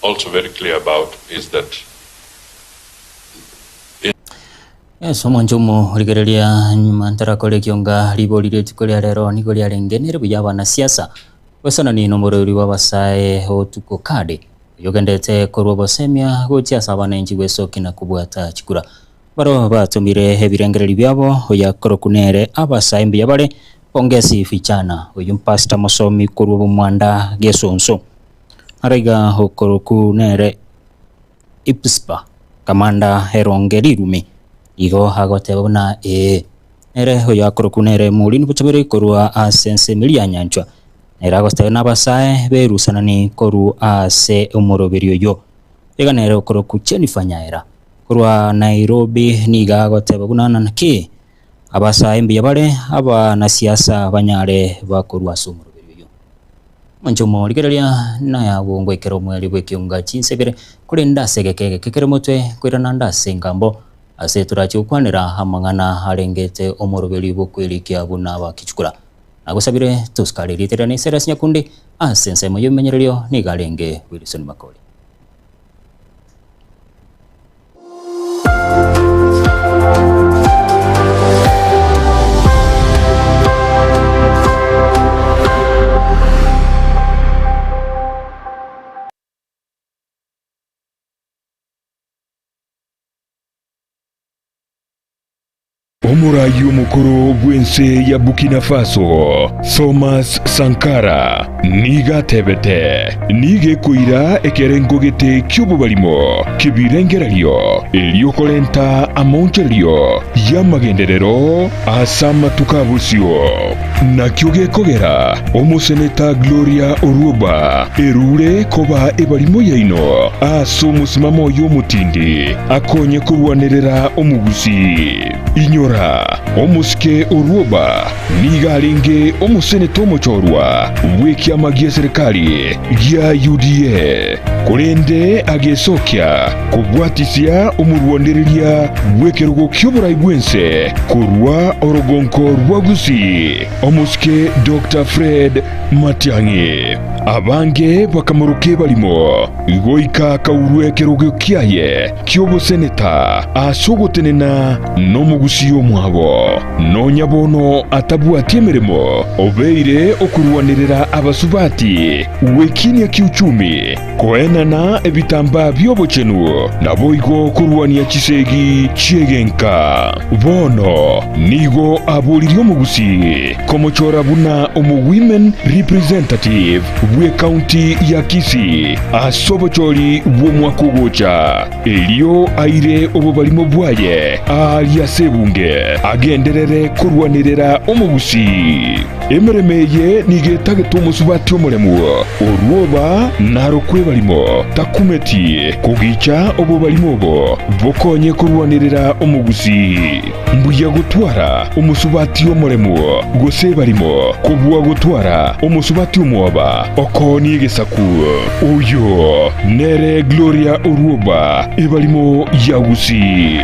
also very clear about is that in. Ase omwancho omorigereria nyuma ntarakora ekionga ribori rituko ria rero nigo riarenge nere buya abanasiasa goisanani nomorweri bw'abasae otuko kade oyogendete korwa obosemia gochia ase abananchi gwesokia na kobwata chikura. Barabwo batomire ebirengererio biabo, oyakorokwa nere abasae mbuya bare, Pongezi Vijana, oyio mpastor mosomi korwa Bomwanda Gesonso. Naro iga okorokwa nere Ipspa, kamanda eronge rirumi, igo agoteba buna ee. Nere oyoakorokwa nere Morini Bochaberi korwa ase ensemo eria ya Nyanchwa, nere agoteba nabasae berusanani korwa ase omoroberi oyio. Iga nere okorokwa Jennifer Nyaera korwa Nairobi nigo agoteba buna naki abasae mbuya bare abanasiasa banyare bakorwa ase omoroberi oyio. Omonche omorigereria nayagwo ngoikera omweri bw'ekiunga chinsa ibere, korende ase egeka egeke kere motwe koirana ande ase engambo, ase torache gokwanera amang'ana arengete omoroberi bw'okwerikia buna abakichukura. Nagosabire tosikare erieta riane Cyrus Nyakundi ase ensemo y'obimenyererio nigo arenge Wilson Makori. Omoraai omokoro bw'ense ya Burkina Faso, Thomas Sankara, nigo atebete, Nigo ekoira ekerengo gete ki'obobarimo ki'ebirengererio erio korenta amaonchorerio y'amagenderero ase amatuko a bosio. Nakio gekogera omoseneta Gloria Orwoba erure koba ebarimo yaino ase omosimamo oye omotindi akonye korwanerera omogusii. Inyora, omosike Orwoba nigo arenge omoseneta omochorwa bw'ekiama gi'eserekari gia UDA, korende agesokia kobwatisia omorwanereria bw'ekerogo ki'oborai bw'ense korwa orogonko rwa Gusii, omosike Doctor Fred Matiang'i. Abange bakamoroka ebarimo, goika akaurwa ekerogo kiaye ki'oboseneta ase ogotenena nomogusii omwabo. Nonya bono atabwati emeremo, obeire okorwanerera abasubati gwekinia kiuchumi, Koenana ebitambaa bi'obochenu, naboigo korwania chisegi chi'egenka. Bono nigo aboririe omogusii komochora buna omo-women representative bw'ecounty ya Kisii ase obochori bw'omwaka ogocha, erio aire obobarimo bwaye aaria ase ebunge agenderere korwanerera omogusii. Emeremo eye nigo etagete omosubati omoremu, orwoba narokwe ebarimo, takumeti kogicha obobarimo obo bokonye korwanerera omogusii. Mbuya gotwara omosubati omoremu gose ebarimo kobua gotwara omosubati omwoba okoonia egesaku. Oyo nere Gloria Orwoba, ebarimo ya Gusii.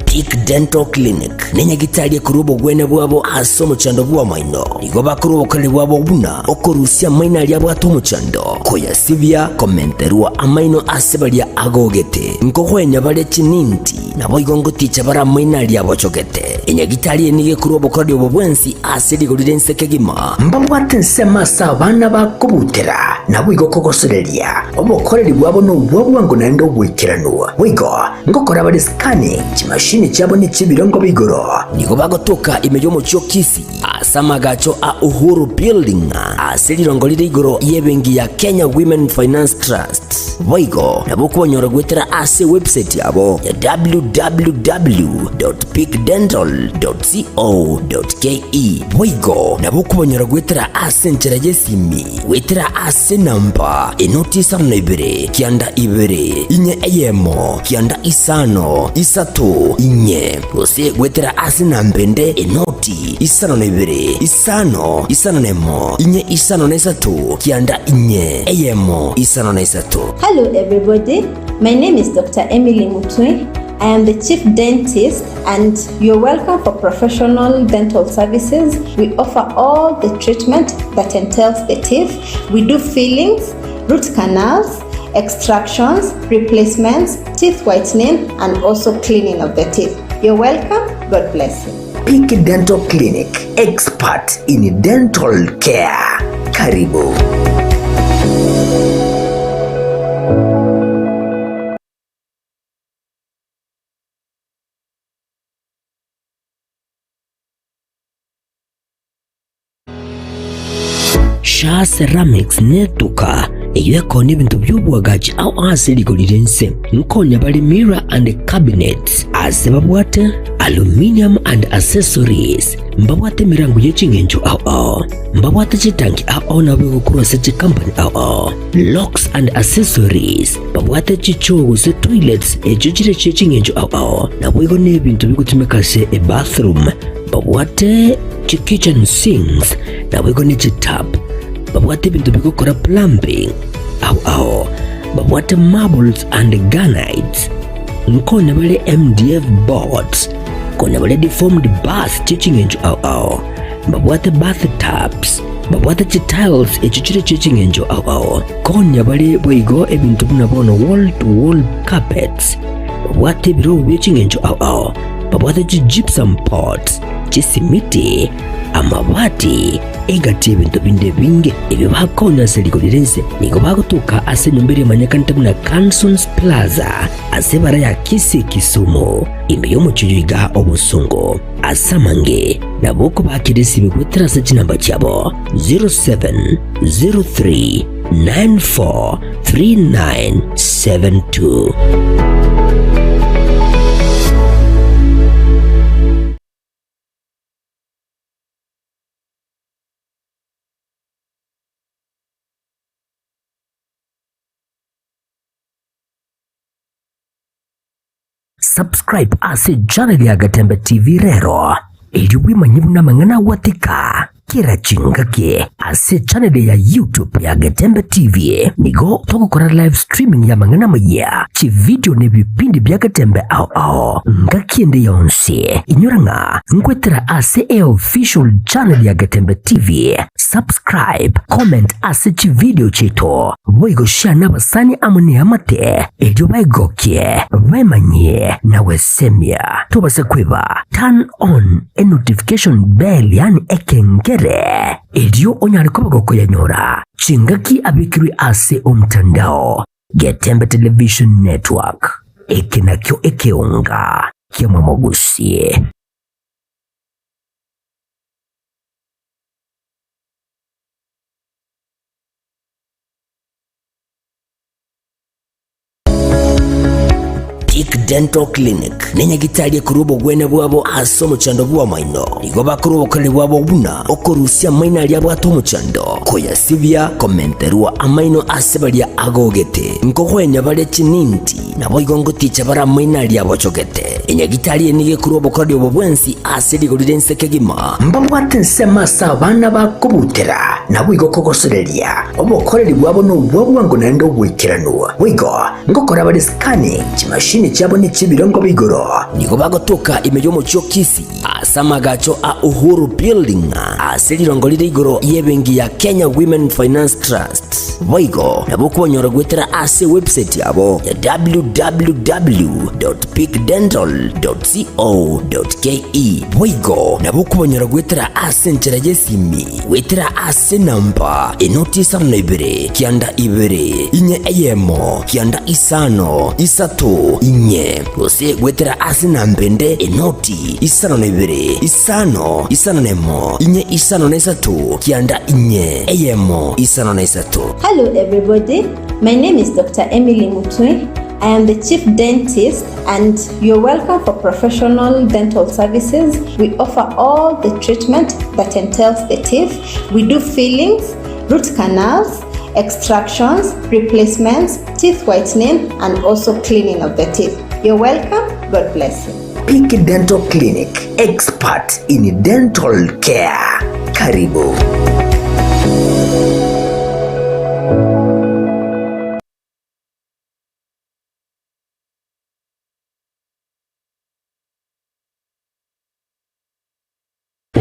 Peak Dental Clinic nenyagitari ekorwa obogwene bwabo ase omochando bw'amaino. Nigo bakorwa obokoreri bwabo buna okorusia amaino aria abwate omochando, koyasibia, komenterwa amaino ase baria agogete, nkogoenya bare chininti, Naboigo ngoticha bare amaino aria abochogete. Enyagitari eye nigo ekorua obokoreri obo bwensi ase rigori ri'ense kegima. Mbabwate ensemo ase abana bakobutera, naboigo kogosoreria. Obokoreri bwabo nobwa bwango naende oboikeranu. Boigo ngokora bare scanning, chimashini chiabo nechi'ebirengo bia igoro. Nigo bagotoka ime y'omochie o Kisii ase amagacho a Uhuru Building ase rirongo rire igoro y'ebenki ya Kenya Women Finance Trust. Boigo nabo okobanyora goetera ase ewebsite yabo ya www.peakdental. peakdental.co.ke. Boigo nabo okobanyora goetera ase enchera y'esimi goetera ase enamba enoti isano na ibere kianda ibere inye eyemo kianda isano isato inye gose goetera ase enamba ende enoti isano na ibere isano isano na emo inye isano na isato kianda inye eyemo isano na isato. Hello everybody, my name is Doctor Emily Mutwe, I am the chief dentist and you're welcome for professional dental services. We offer all the treatment that entails the teeth. We do fillings, root canals, extractions, replacements, teeth whitening and also cleaning of the teeth. You're welcome. God bless you. Peak Dental Clinic, expert in dental care. Karibu. Shaa Ceramics netuka eyio ekonia ebinto bi'oboagachi ao ase rigori ri'ense. Nkonya bare mirror and cabinets ase babwate aluminium and accessories, mbabwate emerango ye ching'encho ao ao, mbabwate chitanki ao ao nabo egokorwa ase chicompany ao ao, locks and accessories, babwate chichoo gose toilets echio chire chie ching'encho ao ao, naboigo nebinto bigotumeka ase ebathroom, babwate chikitchen sinks, naboigo ne chitap, babwate ebinto bigokora plumbing ao ao, babwate marbles and granites, nkonya bare MDF boards, konya bare deformed bath chie ching'encho ao ao, mbabwate bath tubs, babwate chitiles echio chire chie ching'encho ao ao, konya bare boigo ebinto buna bono wall to wall carpets, babwate ebirogo bie ching'encho ao ao, babwate chigypsum boards, chisimiti, amabati, egati y'ebinto binde ebinge ebio bakonya ase rigori ri'ense. Nigo bagotoka ase enyomba eria emanyekanete buna Cansons Plaza ase ebara ya Kisii Kisumu, ime y'omochie oyo iga obosongo. Ase amange nabo okobakera esibe goetera ase chinamba chiabo 0703 943972. Subscribe ase channel ya Gatembe TV rero erio bwemanye buna amang'ana agwatika kera chingaki ase channel ya YouTube ya Getembe TV nigo togokora live streaming ya amang'ana amayia, chividio na ebipindi bia Getembe ao ao ngaki ende yonsi. Inyora ng'a nkwetera ase eofficial channel ya Getembe TV. Subscribe, comment ase chividio chiaito, boigo share nabasani amo neamate erio baegokie, bemanyie na gwesemia. Tobase kweba, turn on enotification bell yaani ekengere, erio onyare koba gokoyanyora chingaki abekirwe ase omtandao. Getembe Television Network, eke nakio ekeonga ki'omomogusie. Peak Dental Clinic nenyagitari ekorwa obogwene bwabo ase omochando bw'amaino. Nigo bakorwa obokoreri bwabo buna okorusia amaino aria abwate omochando, koyasibia, komenterwa amaino ase baria agogete, nkogwenia bare chininti, naboigo ngoticha bare amaino aria abochogete. Enyagitari eye nigo ekorwa obokoreri obo bwensi ase rigori ri'ense kegima. Mbabwate ensemo ase abana bakobutera, naboigo kogosoreria. Obokoreri bwabo nobwa bwango naende oboikeranu. Boigo ngokora bare scanning, chimashini chiabo nechi'ebirengo bia igoro. Nigo bagotoka ime y'omochie o Kisii ase amagacho a Uhuru Building ase rirongo rire igoro y'ebenki ya Kenya Women Finance Trust. Boigo nabo okobanyora goetera ase ewebsite yabo ya www.peakdental.co.ke. Boigo nabo okobanyora goetera ase enchera y'esimi goetera ase enamba enoti isano na ibere kianda ibere inye eyemo kianda isano isato inye gose goetera ase enamba ende enoti isano na ibere isano isano na emo inye isano na isato kianda inye eyemo isano na isato. Hello everybody, my name is Doctor Emily Mutwe. I am the chief dentist and you're welcome for professional dental services. We offer all the treatment that entails the teeth. We do fillings, root canals, extractions, replacements, teeth whitening and also cleaning of the teeth. You're welcome. God bless you. Peak Dental Clinic, expert in dental care. Karibu.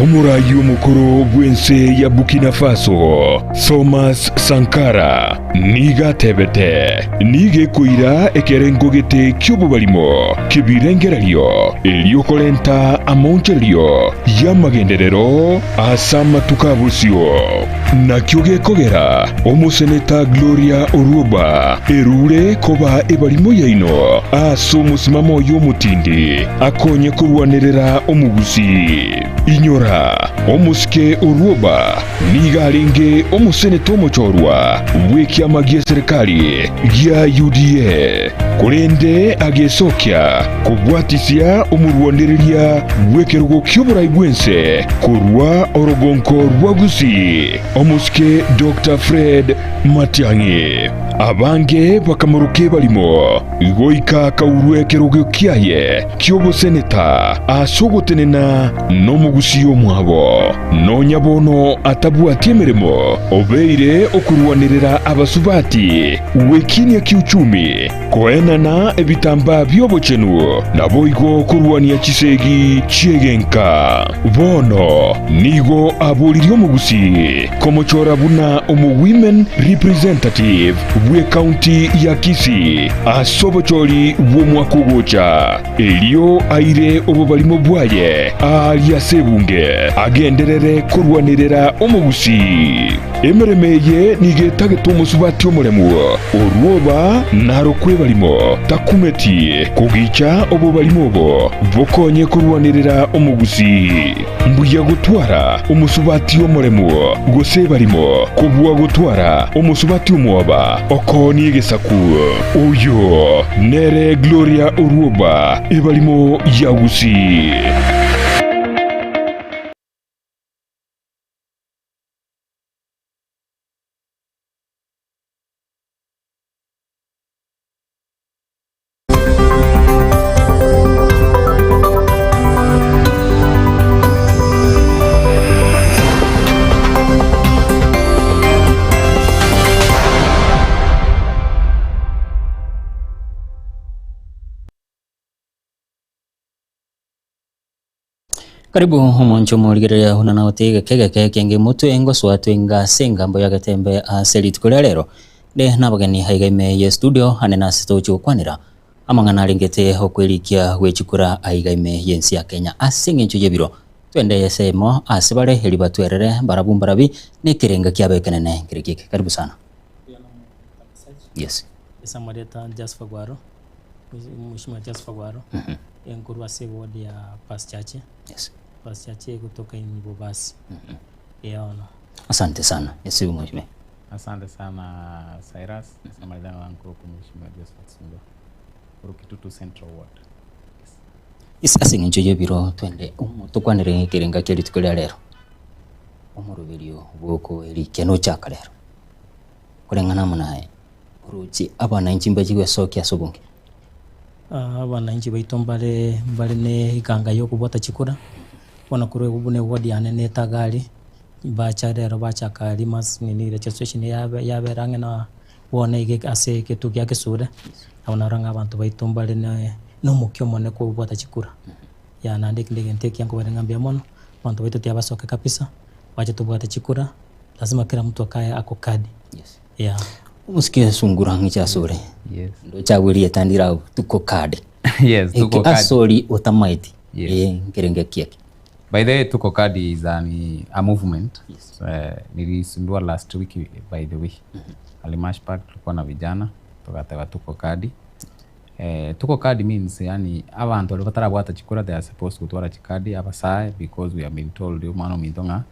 Omoraai omokoro bw'ense ya Burkina Faso, Thomas Sankara, nigo atebete, Nigo ekoira ekerengo gete ki'obobarimo ki'ebirengererio, erio korenta amaonchorerio y'amagenderero ase amatuko a bosio. Nakio gekogera omoseneta Gloria Orwoba erure koba ebarimo yaino ase omosimamo oye omotindi akonye korwanerera omogusii. Inyora, omosike Orwoba nigo arenge omoseneta omochorwa bw'ekiama gi'eserekari gia UDA, korende agesokia kobwatisia omorwanereria bw'ekerogo ki'oborai bw'ense korwa orogonko rwa Gusii, omosike Doctor Fred Matiang'i. Abange bakamoroka ebarimo goika akaurwa ekerogo kiaye ki'oboseneta ase ogotenena nomogusii omwabo. Nonya bono atabwati emeremo, obeire okorwanerera abasubati gwekinia kiuchumi, Koenana ebitambaa bi'obochenu, naboigo korwania chisegi chi'egenka. Bono nigo aboririe omogusii komochora buna omo-women representative bw'ecounty ya Kisii ase obochori bw'omwaka ogocha, erio aire obobarimo bwaye aaria ase ebunge agenderere korwanerera omogusii. Emeremo eye nigo etagete omosubati omoremu, orwoba narokwe ebarimo, takumeti kogicha obobarimo obo bokonye korwanerera omogusii. Mbuya gotwara omosubati omoremu gose ebarimo kobua gotwara omosubati omwoba okoonia egesaku. Oyo nere Gloria Orwoba, ebarimo ya Gusii. Karibu omonche omorigereria buna nagote egeke egeke ekenge motwe ngosoa twenga ase engambo ya getembe ase rituko ria rero nde nabageni aiga ime ye studio ane nase togochia gokwanera amang'ana arengete okwerikia gwe chikura aiga ime y'ense ya Kenya ase eng'encho y'ebiro twende esemo ase bare eri batwerere mbarabu mbarabi na ekerenga kiabo ekenene nkere kieke karibu sana. Yes. Mheshimiwa Jasper Gwaro, nkorwa ase eward ya Paschache, Yes. Paschache egotoka in Bobasi, eeh bono. Asante sana. Yes, mheshimiwa. Asante sana Cyrus, Samaritano wangu Mheshimiwa Josephat Sungwa, Orokitutu Central Ward. Yes. Yes, ase eng'encho y'ebiro twende omo tokwanere ekerenga kia rituko ria rero, omoroberio bw'okoerikia nochaka rero, koreng'ana amo naye. Oroche abananchi mbachie gwesokia ase obonge. Abananchi baito mbare mbare ne eganga y'okobwata chikura, bono korwa buna eward yane na etagari, bacha rero bachaka rimas nini registration yabe yabera ang'e na bono iga ase egetuo gia Kisure, nabo narora ng'a abanto baito mbare ne na omokia omonene kobwata chikura. Yah naende ekende egento ekiya nkobarera ng'a mbuya mono, abanto baito tiabasoke kabisa, bache tobwate chikura, lazima kera mtu akae ako kadi. Yeah. Omosike sungura ng'iche asore. Yes. Ndoche agwo erieta ndire agwo tuko card. Yes, tuko Eke card. asori otamaeti. Yes. Eh, nkerenge kieke. By the way, Tuko Card is an, a movement. Yes. Nilizindua last week by the way. Alimash Park tulikuwa na vijana tukateba Tuko Card. Tuko Card means yani abantu baria batarabwata chikura they are supposed gotwara chikadi abasae because we have been told omwana ominto ng'a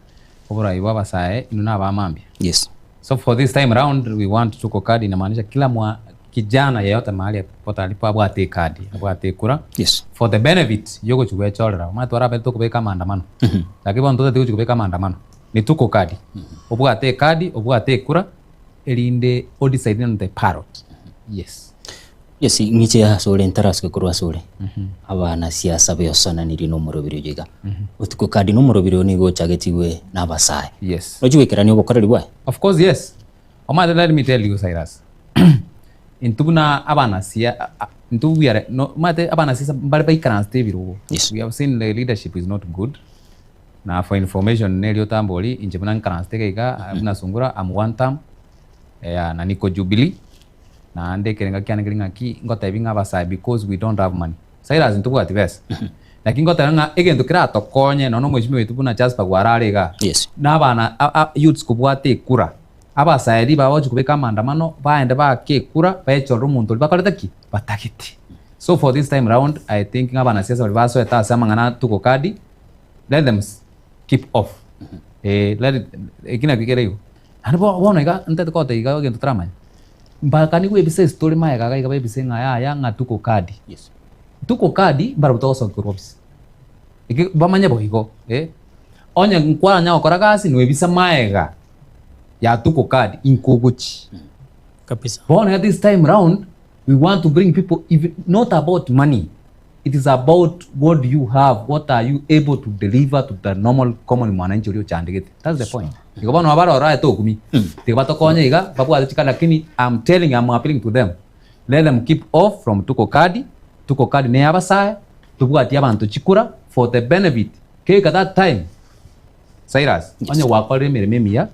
oborai bwa abasae inwe na abamambia. Yes. So for this time round we want tuko card inamaanisha kila mwa, Kijana yeyote mahali popote alipo abwate ekadi, abwate ekura, Yes. for the benefit ya ogochia gwechorera. Omanyete twarabete tokobeka amaandamano, lakini bono totagete gochia kobeka amaandamano, ni tuko kadi. Obwate ekadi, obwate ekura, erinde o decide on the parrot. Yes. Yes, ng'iche asore ntarasuke korwa asore abanasiasa beosananirie na omorobiri oyo iga. Otuko kadi na omorobiri oyo nigo ochagetigwe na abasae. Yes. Nochia goikerania obokoreri bwaye? Of course yes. Omanyete let me tell you Cyrus, intwe buna abanasia intwe we are no omanyete abanasiasa mbare baikaransete ebirogo. Yes. We have seen the leadership is not good. Na for information neri otambori inche buna nkaransete iga iga buna Sungura I'm one term yeah, na niko Jubilee naende ekerenga kiane keri ng'aki ngotebi ng'a abasae because we don't have money. Cyrus ntobwati besa naki ngoteba ng'a egento keratokonye nonya omweshimiwa oito buna Jasper Gwarare igaa Yes. na abana youths kobwata ekura abasae ribaga bagochia kobeka amaandamano baende baake ekura bechorere omonto oria bakorete ki? Batagete. So for this time round I think ng'a abanasiasa baria basoete ase amang'ana tuko kadi let them keep off eh let it eki nakio kere igo. Naende bono iga ntagete kogotebia iga egento toramanye. Mpaka nigo ebisa ase tore magega iga iga baebise ng'a yaya ng'a tuko kadi. Yes. Tuko kadi mbarabwo togosokia korwa ofisi. Eke bamanye boigo eh. Onye nkwaranya gokora gasi noebisa magega ya tuko kadi inkogochi. Kabisa. Bono iga this time round we want to bring people even not about money it is about what do you have what are you able to deliver to the normal common mwananchi oria ochandegete that's the point igo bono abare ororo aye tokumi tiga batokonye iga babwate chikadi lakini I'm telling I'm appealing to them let them keep off from tuko kadi tuko kadi ne abasae tobwati abanto chikura for the benefit keika that time Cyrus onye gwakorire emeremo emiya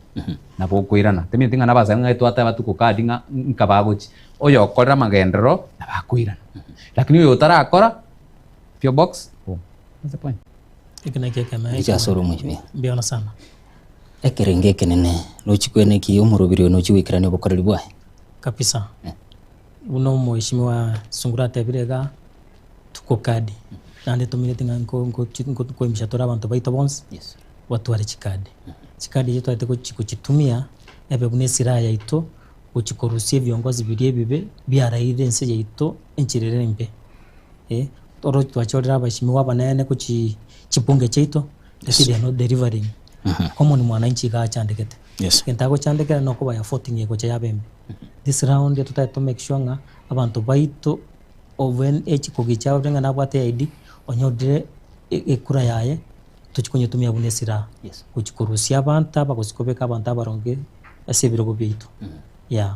nabo okoirana temineti ng'a nabasae ng'a twateba tuko kadi ng'a nka bagochi oyokorire amagenderero nabo akoirana lakini oyo otarakora pio box boom that's the point. Eke nakio ekeme Inche ase ore omweshimiwa. mbuya sana. Ekerengo ekenene nochi kwene ki omorobiri oyo nochi goikerania obokoreri bwaye? Kabisa. Buna omweshimiwa Sungura atebire igaa, tuko kadi, naende tomineti ng'a nko- nko- nko- nkoimisha tore abanto baito bonsi, Yes. batware chikadi. Chikadi echio twaete gochi gochitumia, ebe buna esilaha yaito, gochi korusia ebiongozi biria ebibe, biaraire ense yaito enchera ere embe. Eh, oroche twachorire abashimiwa abanene gochi chibunge chiaito, lakini they are not delivering. Common mwananchi iga achandegete. Yes. Egento agochandekera nokoba ya voting egocha yaba embe. This round totagete to make sure ng'a abanto baito of an age kogicha ore ng'a nabwate ID, onyorire ekura yaye, tochi konyetumia buna esilaha. Yes. Gochi korusia abanto aba gose kobeka abanto abaronge ase ebirogo biaito. Yeah.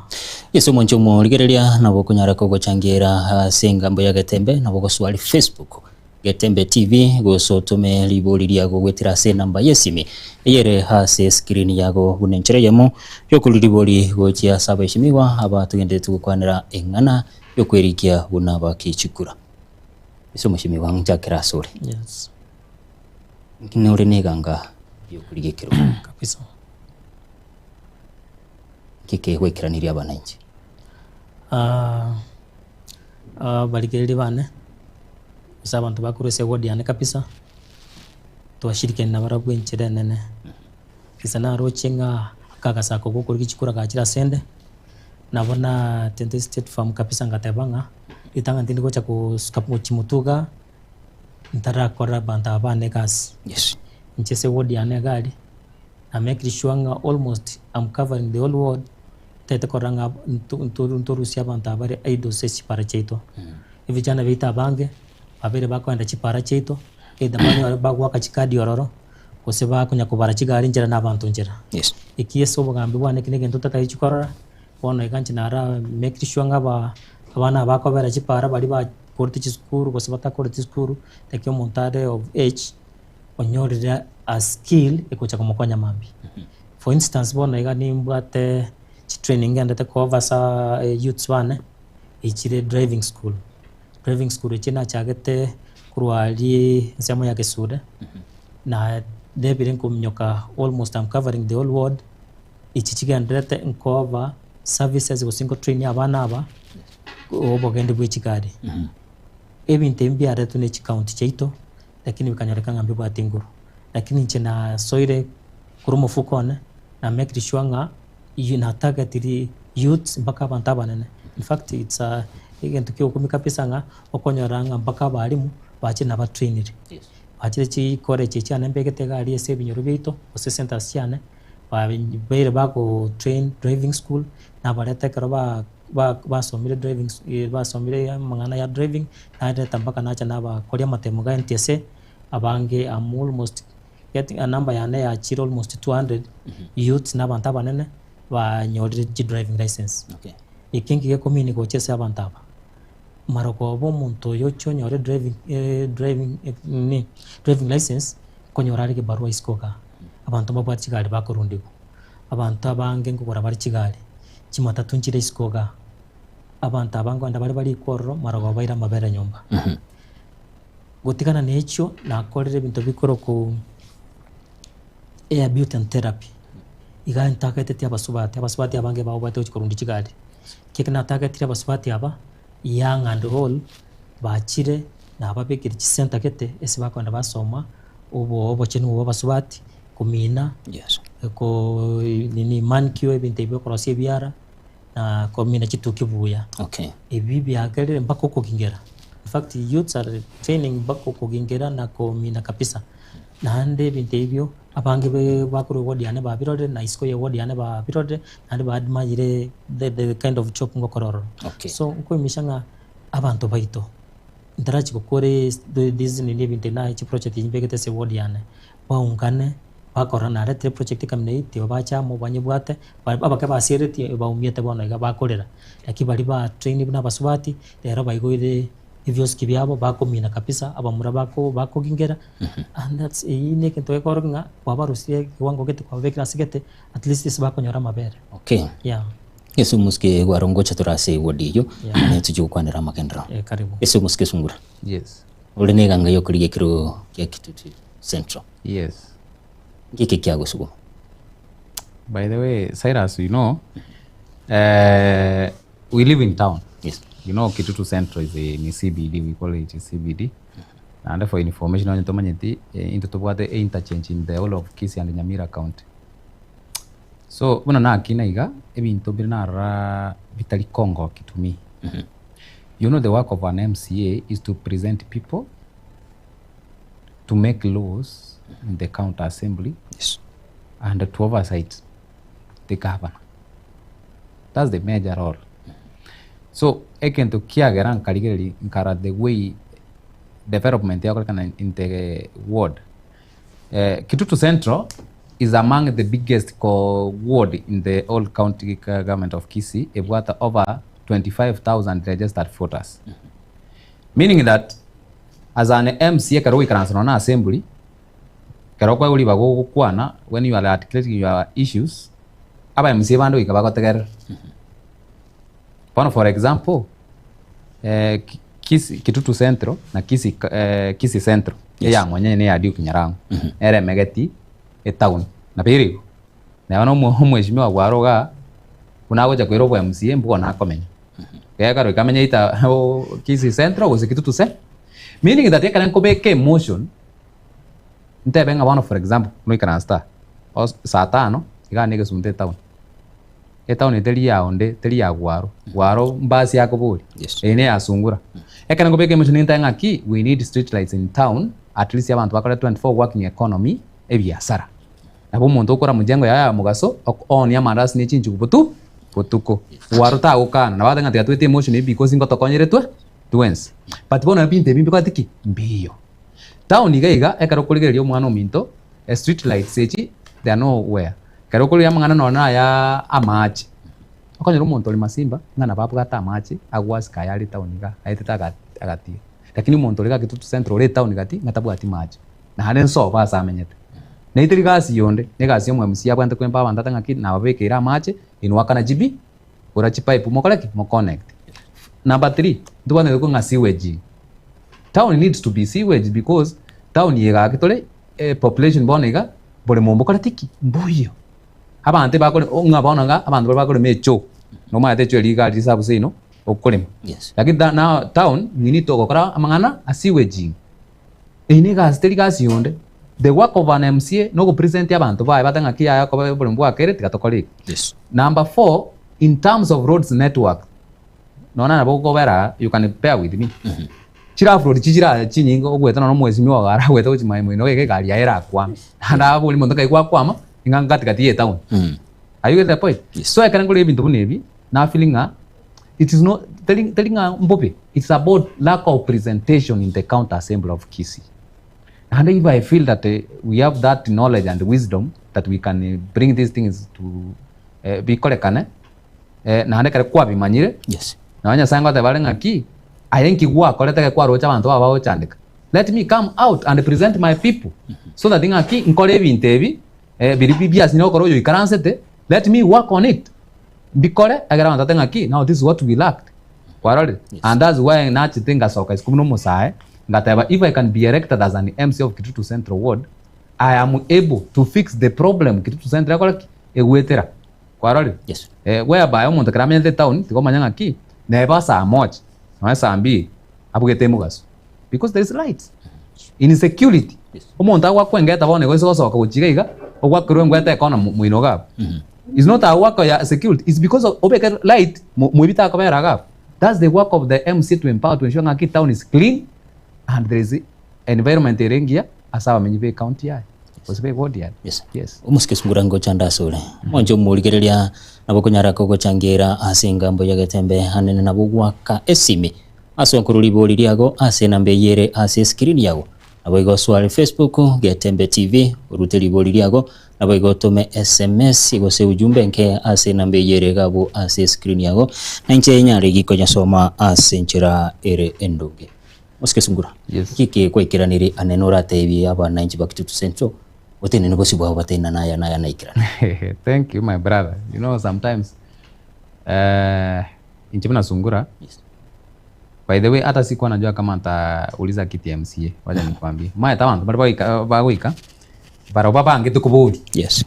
Yeso omonche omorigereria nabo okonyara kogochangiera ase engambo ya Getembe nabo ogoswari Facebook Getembe TV gose otome ribori riago goetera ase enamba y'esimi eyere ase escreen yago buna enchera eyemo yokorwa ribori gochia ase abaeshimiwa aba togenderete gokwanera eng'ana yokwerikia buna bakichikura. Ase omoshimiwa nchakere asore. Yes. Nki nore neganga yokorigia ekerogo? Kabisa. Nki kegwekeranirie abanainchi? Ah, abarigereria bane, gose abanto bakorwa ase eward yane kabisa, twashirikiana nabarabwo enchera enene. Gese naroche ng'a akagasako gokorigia chikura gachire asende, nabo natente state farm kabisa ngateba ng'a, ritang'ani tindi gocha kosuka gochia motwe igaa, ntarakora abanto aba bane egasi. Yes. Inche ase eward yane iga aria, na make sure ng'a almost am covering the whole ward, ntagete korora ng'a ntorusie abanto aba bare idle ase chipara chiaito. Ebijana biaito abange, babeire bakoenda chipara chiaito, either banyore bagoaka chikadi ororo, gose bakonya kobara chigari nchera na abanto nchera. Yes. Eki ase obogambi bwane eki negento ntataeti korora, bono iga inche nara make sure ng'a aba abana aba bakobera chipara baria bakorete chisukuru gose batakoreti chisukuru, naki omonto are of age, onyorire a skill egocha komokonya mambia. For instance bono iga nimbwate chitraining ngendete koba ase youths bane, echire driving school. Driving school echio nachagete korwa aria ensemo ya Gesure, na ndebire nkominyoka almost am covering the whole ward, echi chigendererete nkoba services gose ngotrain abana aba, obogendi bwe chigari. Ebinto ebi mbiaretwe ne chicounty chiaito, lakini bikanyoreka ng'a mbibwate nguru. Lakini inche nasoire korwa omofuko one, na make sure ng'a na targetiri youths mpaka abanto abanene. In fact it's a egento kia ogokumia kabisa ng'a okonyora ng'a mpaka abalimu bachire nabatrainire. Bachire chicollege chiane mbegete iga aria ase ebinyoro biaito gose centers chiane, babeire bago train driving school, nabareta ekero ba ba basomire driving basomire amang'ana ya driving, nareta mpaka nacha nabakoria amatemo ga NTSA, abange am almost getting enumber yane yachire almost 200 youths na abanto abanene banyorire chidriving licence. Eke nkigekomini gocha ase abanto aba. Marogoba omonto oyo ochia onyore driving driving nini driving licence, nkonyora are egebarua isiko igaa. Abanto mbabwate chigari bakorundigwa, abanto abange nkogora bare chigari, chimatatu nchire isiko igaa, abanto aba nkogenda bare barikwe ororo, marogoba baire amabere nyomba. Gotigana na echio, nakorire ebinto bikorokwa air beauty and therapy, iga ntagatetie abasubati, abasubati abange babwate gochia korundia chigari. Ekio natagatetie abasubati aba, young and old, bachire nababekire chisenta gete ase bakogenda basoma obo obochenu bwa abasubati, komina, ko nini manicure ebinto ebi bikorosia ebiara, na komina chituki buya. Okay. Ebi biagerire mpaka okogingera, in fact youths are training mpaka okogingera na komina kabisa. Naende ebinto ebio abange be bakorwa eward yane babirorire na isiko ya eward yane babirorire naende ba admire the the kind of job ngokora ororo. Okay. So nkoimisha ng'a abanto baito ntarachi gokora this nini ebinto ebi naye chiproject echi mbegete ase eward yane, baungane bakora naretire eproject ekamina eyio tibabacha amo banyebwate abake basieretie baumiete bono iga bakorera, lakini baria ba train buna abasubati rero baigoire ebiosiki biabo bakomina kabisa abamura bako bakogingera and that's eyio na egento gekorokia ng'a kwabarusirie ekewango gete kwababekire ase gete at least ase bakonyora amabere. Okay. Yeah. Ase omosike gwaro ngocha tore ase eward eyio, Yeah. naye tochie gokwanera amagenderero. Eh, karibu. Ase omosike sungura. Yes. Ore na eganga y'okorigia ekero gia Kitutu Central. Yes. Ng'iki kiagosuguma? By the way, Cyrus, you know, eh, we live in town. Yes. You know, Kitutu Central is a, ni CBD, we call it a CBD. And for information, onye tomanyeti, eh, into tobwate a interchange in the whole of Kisii and Nyamira County. So, buna nakina iga, ebinto bire narora bitari kongoki to me. You know the work of an MCA is to present people, to make laws in the county assembly, Yes. and to oversight the governor. That's the major role. So egento kiagera nkarigereria nkara the way development yakorekana in the ward. Eh, Kitutu Central is among the biggest co ward in the all county government of Kisii ebwate over 25,000 registered voters. Meaning that as an MCA ekero ogoikaransa nonya na assembly ekero okoegwa ribaga ogokwana when you are articulating your issues aba MCA bande goika bagotegerera. Bono for example eh, Kisii, Kitutu Central na Kisii, eh, Kisii Central Yes. eya monyene na eya Duke Nyarango nere emegeti etown nabo ere igo. Neba na omo- omweshimiwa bwaro igaa buna agocha koira obo MCA mbuga nakomenya. Gekaro ikamenya either o Kisii Central gose Kitutu ce meaning that ekero nkobeka emotion ntebe ng'a bono for example noikaranse aa os saa tano igaa na egesunte etown. Etown eye teri ya onde, teri ya gwaro. Gwaro mbasi akoboria. Yes. Eye neya sungura. Ekero nkobeka emotion nintae ng'a ki, we need street lights in town, at least abanto bakore 24 working economy, ebiasara. Nabo omonto okora mjengo yaye ya mogaso, ok oonia amandasi ne chinchugu botu, botuko. Gwaro tagokana, nabo agoteba ng'a tiga twete emotion eye because ngotokonyerete twensi. But bono ebinto ebi mbigwate ki? Mbiyo. Town iga iga, ekero okorigereria omwana ominto, street lights echi, they are nowhere. Ekero okorigia amang'ana nonya na aya amache, okonyora omonto ore masimba ng'a nabo abwate amache agwasika aya are etown igaa, aetete aga agatiga. Lakini omonto ore Gakitutu Central ore etown gati ng'a tabwati mache, naende nsobo ase amenyete. Na etari gasi yonde, na egasi ya omo MCA abwenerete kwempa abanto ate ng'aki nababekeire amache, inwe akana chibi, gora chipipe mokore ki? Moconnect. Number three, ntobwenerete kong'a sewage. Town needs to be sewage because town eye gaki tore population bono iga boremo mbokoreti ki? Mbuya. Abanto ebakore ng'a bono iga abanto baria bakorema echoo, nomanyete echoo eria iga risabu seino okorema. Yes. Lakini ta now town we need to gokora amang'ana a sewaging. Eyio na egasi teri gasi yonde. The work of an MCA na ogopresent abanto baye bate ng'aki yaya koba oboremo bwakeire tiga tokore iga. Yes. Number four, in terms of roads network. Nonya nabo okobera you can bear with me. Chirafu road chichire chinyinge ogwete nonya omwesimwa ogo aragwete gochia maye moino iga egari yaye erakwame. Naende abori monto nkai gwakwama, ing'a ngatigati ye etown. Are you getting the point? So ekero nkorora ebinto buna ebi, na feel ng'a it is not teri teri ng'a mbobe, it's about lack of presentation in the county assembly of Kisii. Naende if I feel that we have that knowledge and wisdom that we can bring these things to bikorekane, naende ekero kwabimanyire, Yes. nonye Nyasaye ngoteba are ng'aki, aye nki gwakorete ekero kwaroche abanto bao bagochandeka? Let me come out and present my people so that ng'aki nkore ebinto ebi biria biasinyire gokora oyo oikaransete, let me work on it, mbikore ekero abanto batebe ng'aki now this is what we lacked. Kwarorire? And that's why nachete ngasoka isiko buna omosae, ngateba if I can be elected as an MCA of Kitutu Central Ward, I am able to fix the problem Kitutu Central ekora ki? Egwetera. Kwarorire? Yes. Eh, whereby omonto ekero amenyete etown tiga omanye ng'aki neba saa moja nonya saa mbiri abugete emogaso because there is light. Insecurity. Yes. Omonto agwakwa engeta bono igo ase gosoka gochia iga iga ogwakerwa engweta ekona mo- moino iga abwo. It's not a work ya security, it's because of obeke light mo- moibi takobera iga abwo. That's the work of the MC to empower to ensure ng'aki town is clean and there is environment ere engiya ase abamenyi be county yaye gose be ward yaye. Yes. Yes. Omosike sungura ngocha nde asore. Mwanche omorigereria nabo okonyara kogochangira ase engambo ya getembe anene nabo gwaka esimi ase okorwa ribori riago ase enamba eyio ere ase escreen yago. Naboigo osoare Facebook Getembe TV orute ribori riago naboigo otome sms gose ujumbe enke ase enamba eyio ere iga ase escreen yago na inche nyare gikonyesoma ase enchera ere endonge. Mosike sungura. Yes. Kiki kwaikeraniri anene oratebie abananchi ba Kitutu Central otenene bosio bwabo batari na aya na aya naikerane. Thank you my brother. You know sometimes eh, inche buna sungura Yes. by the way hata sikuwa najua kama nitauliza kiti ya MCA wacha nikwambie maete abanto bare bagoika bagoika barabwo babangete koboria Yes.